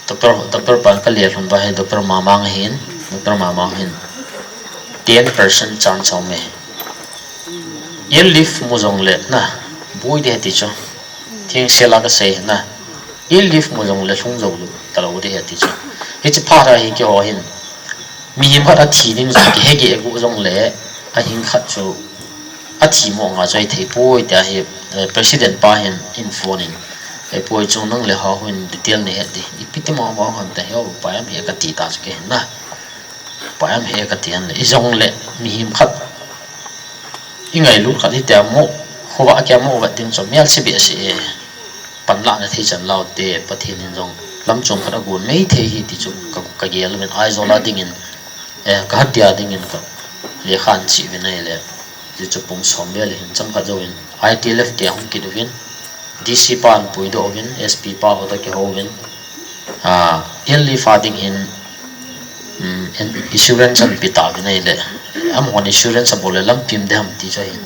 Doctor, Doctor pan ka le lhun ba hi, Doctor Mamang hin, Doctor Mamang hin ten percent chance a um e. Ill leaf mu jong le na, bui de ti chu. Thing sela ka sei na. Ill leaf mu jong le lhung jong ta lo de ti chu. Hichi pha ra hi ki ho hin. Mihem khat a thi ding chu ki he ge gu jong le a hing khat chu a thi mo nga choi thei poi tia hi, eh, president pa hin in phone in, eh, poi chung nang le ha hun detail ne he ti. Ipi ti mo mo han ta he upai am he ka ti ta chu ke hin na. Upai am he ka ti an le. I jong le mihem khat i ngailut khat hi tia mo, khuva kia mo vat ding chu mial si be si e. Panla na thei chan lau te, Pathen in jong lam chung khat a gun mei thei hi ti chu ka, ka gel uvin Aizawl a ding in, eh, ka hat dia ding in ka lekha an chi uvin ai le. Ti chu pung som vel hin cham khat jo in I T L F te hung kit uvin. D C pa an pui do uvin, S P pa ho ta ki ho uvin. Ah, Ill leaf a ding hin, um, in-, insurance an pi ta uvin ai le. Am hon insurance a bol le lam pim de ham ti chu hin.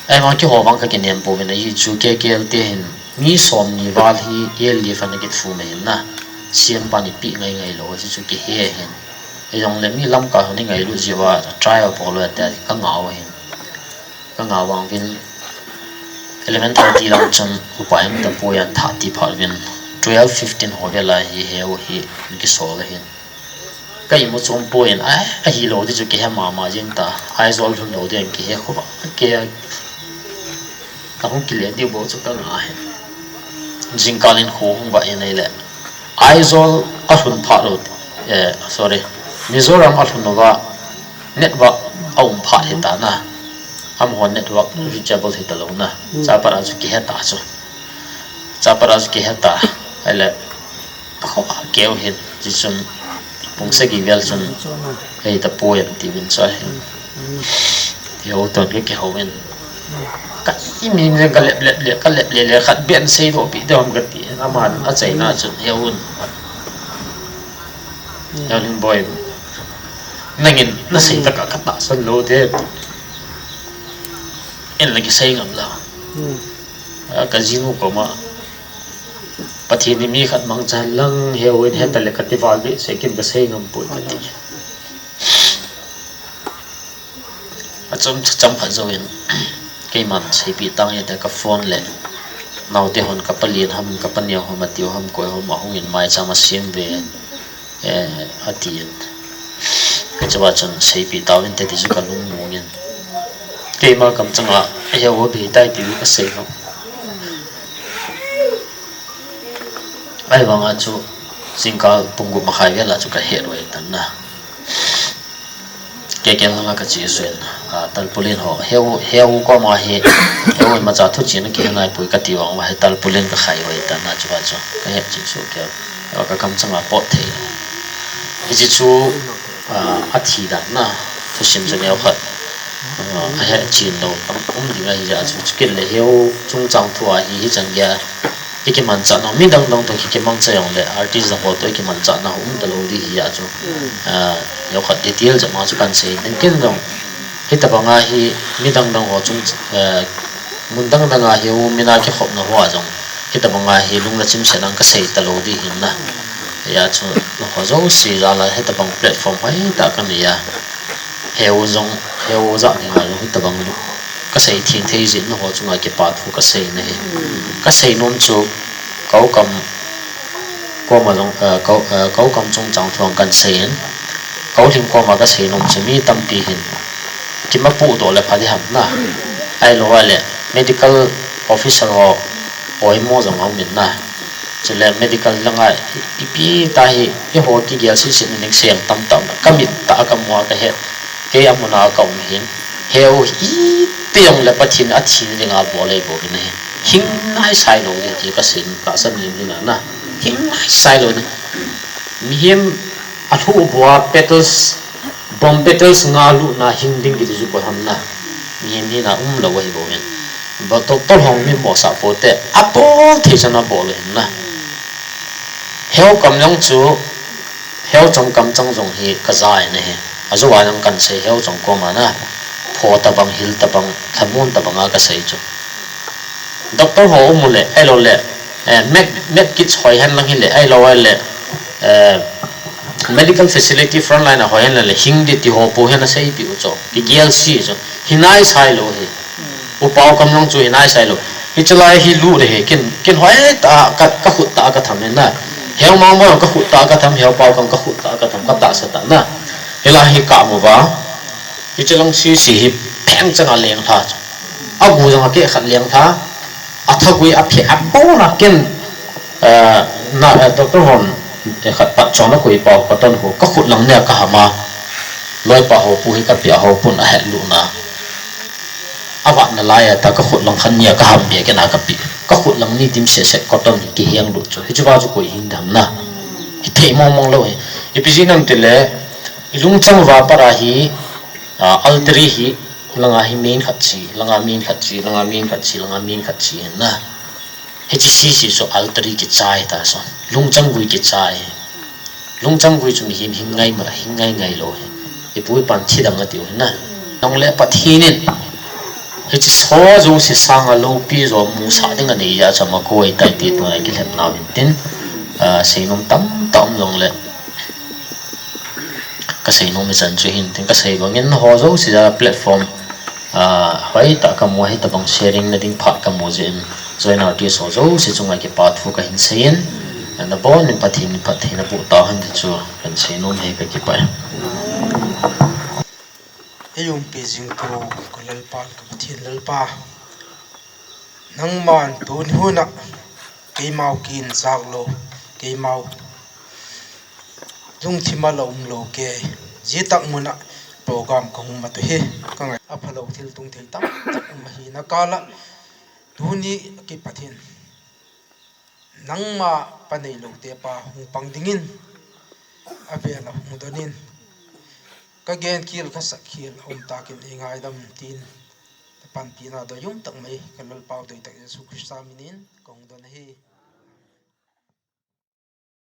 Ai vang ki ho vang ka kinem po uvin ai chu K K L te hin. Mi som ni val hi Ill leaf a na ki thu me hin na. C M pa ni pi ngai ngai lo chu chu ki he hin. Ai jong le mi lam ka ho ni ngai lu ji wa try a po lo te ka ngau hin. Ka ngah vang uvin eleven thirty lang chun upa em ta poi an thah ti phat uvin twelve fifteen ho vel a hi he u hi ki sol ahin. Ka imu chom poi in, ai, ahi lo ti chu ki he mama jing ta. Aizawl lhun lo ti an ki he kho ba, ki he. Ka hung ki le di bo chu ka ngah ahin. Jingkal in kho hung ba in ai le. Aizawl a lhun phat lo, eh, sorry. Mizoram a lhun lo va network a um phat hi ta na. Amaho network reachable hi ta lo na. Mm. Chapat a chu ki he ta chu. Chapat a chu ki he ta. Ai le. Kho a keu hin. Ji chun. Pung sagi vel chun. Ei ta poi an ti vin chu ahin. Ti ho ton ke ke ho in. Ka i mi jeng ka lep lep le, ka lep le le khat ben sei do pi de hom ka ti. Aman a chaina chun he un. He un boi. Nangin na sei ta ka ka ta san lo de. En la ki sei ngam la. Hmm. A ka jinu ko ma. Pathen in mi khat mangchan lang he un he ta le ka ti val be se kin ka sei ngam poi ka ti. A chom chom khat zo in, keiman seipi tang e te ka phone le, naote hon ka palen ham, ka paneo ham, a tio ham, koi ham, a hung in mai cham a siam ve, eh, a ti in. Ka chua chun seipi tau in te ti chu ka lung mong in. Keima kam changa, he ho be tai ti ka sei ham. Ai vang a chu, jingkal pung gup makhai vel a chu ka he roi tan na. Ke ke la ka chi suin, a, tarpaulin ho, heu, heu ko ma hi, heu ma cha thu chin ki nai pui ka ti vang ma hi tarpaulin ka khai roi tan na chu va chu, ka he chi su ke, ka kam changa pot thei. Hiche chu, ah, athi dan na, thusim chu neokhat, ah, ahet chin lou tam um ding ahi jeh chun, chukit le Heo chungchang thu a hi, hichan geiya ikimanchah nau, midang dang toh ki, kimangcha jongle, artist dang ho toh ikimanchah nau um talou ding ahi jeh chun, ah, neokhat detail jep ma chu kahin sei ding, ken jong, hitabang a hi, midang dang ho chung, ah, mun dang dang a hi, Heo min a kikhopna ho a jong, hitabang a hi lung le chim sena kasei talou ding ahin na. Hijeh chun, nangho jouse jal a hitabang platform hoitah kanei a, Heo jong, Heo jat ding a jong hitabang lu, kasei theng thei jeh in nangho chunga kipa thu kasei na ahi. Kasei nom chu, Kaokam koma jong, eh, Kao-, eh, Kaokam chungchang thu jong kahin sei in, Kaolhing koma kasei nom chu mi tampi hin kimapuh doh le pha ding ham na. Ahilou le medical officer ho poimo jong aum in na. Chule medical langa i, ipi tah hi, eiho kigel sese na ding sei jong tamtah um na. Kamit tah a kamu a kahet. Kei amun a kaum hin. Heo hi ipi jong le Pathen in athi ding a bol ahi bou ahi na hi. Hing naisai lou ding ti kasei, kasei nom ahi na. Hing naisai lou ding. Mihem alhuh bua petals, bomb petals nga lutna hing ding kiti chu koi ham na. Mihem hina umlou ahi bou ahin. Ba doctor hon mi mosah poute, abol thei chan abol ahin na. Heo kam jong chu, Heo chang kamchang jong hi kaja ahi na hi. Ajou a jong kahin sei Heo chang koma na. Pho tabang, hil tabang, lhamon tabang a kasei chu. Doctor ho um u le, ahilou le, eh, med, med kits hoi hen lang hile, ahilou le, eh, medical facility frontline a hoi hen lang le, hing ding ti ho pou hen asei pi u chu. Kigel si chu. Hi naisai lou hi. U Paokam jong chu hi naisai lou. Hiche lai hi lut ahi, ken, ken hoitah a ka, kakhut tah a katham ahi na. Heo Mangmo kakhut tah a katham, Heo Paokam kakhut tah a katham, katahsa tah na. Hilai hi kamu uva. Hiche lang sese hi pheng chang a lenglha chu. Agu jong akeh khat lenglha. Athagui aphe abol a ken, eh, na, eh, doctor hon, eh, khat pat chon a koi pau, katon ho, kakhut lang nia kaham a. Loipa ho pou hi kapeh a ho pun ahet lutna. Avat nalai a ta kakhut lang khat nia kaham bia ken a kapeh. Kakhut lang ni dimset set cotton hi kiheng lut chu. Hiche va chu koi hing dam na. Hithei mong mong lou hi. Ipi jeh ham itile, ilungchang uva pat a hi, ah, altar hi, langa hi main khat chi, langa main khat chi, langa main khat chi, langa main khat chi hin na. Hiche sese chu altar kichai ta chu. Lungchang gui kichai. Lungchang gui chu mihem hing ngai ma, hing ngai ngai lou hi. Ipu ipan thi dang atiu hi na. Nong le Pathen in. Hiche ho jouse sanga loupi jo musah ding anei jeh a chu ama koi tai ti tua kilhep nau hin tin. Ah, seinom tamtah um jong le. Kasei nom ichan chu hin tin kasei bangin ho jouse jal a platform, ah, hoitah kamu a hitabang sharing na ding phat kamu jeh in join artist ho jouse chunga kipa thu kahin sei in, nabon in Pathen in phattheina boh tauhen ti chu kahin sei nom e, kakipah e. Eiumpi jing tou ka Lalpa, ka Pathen Lalpa. Nangman tuni hun a keimau kin jak lou, keimau lungthim a la um lou kei. Jitah mun a program kahung mat u hi, ka ngai. Aphalou thil tung thei tamtah um ahi na kal a. Tuni kipat in nangma pa neilou te pa hung pang dingin, avel a hung don in, ka gen khel, ka sak khel, aum tah in ei ngaidam tin, na panpina doi um tah mai, ka Lalpau doi tah Jesu Christa min in kahung don ahi.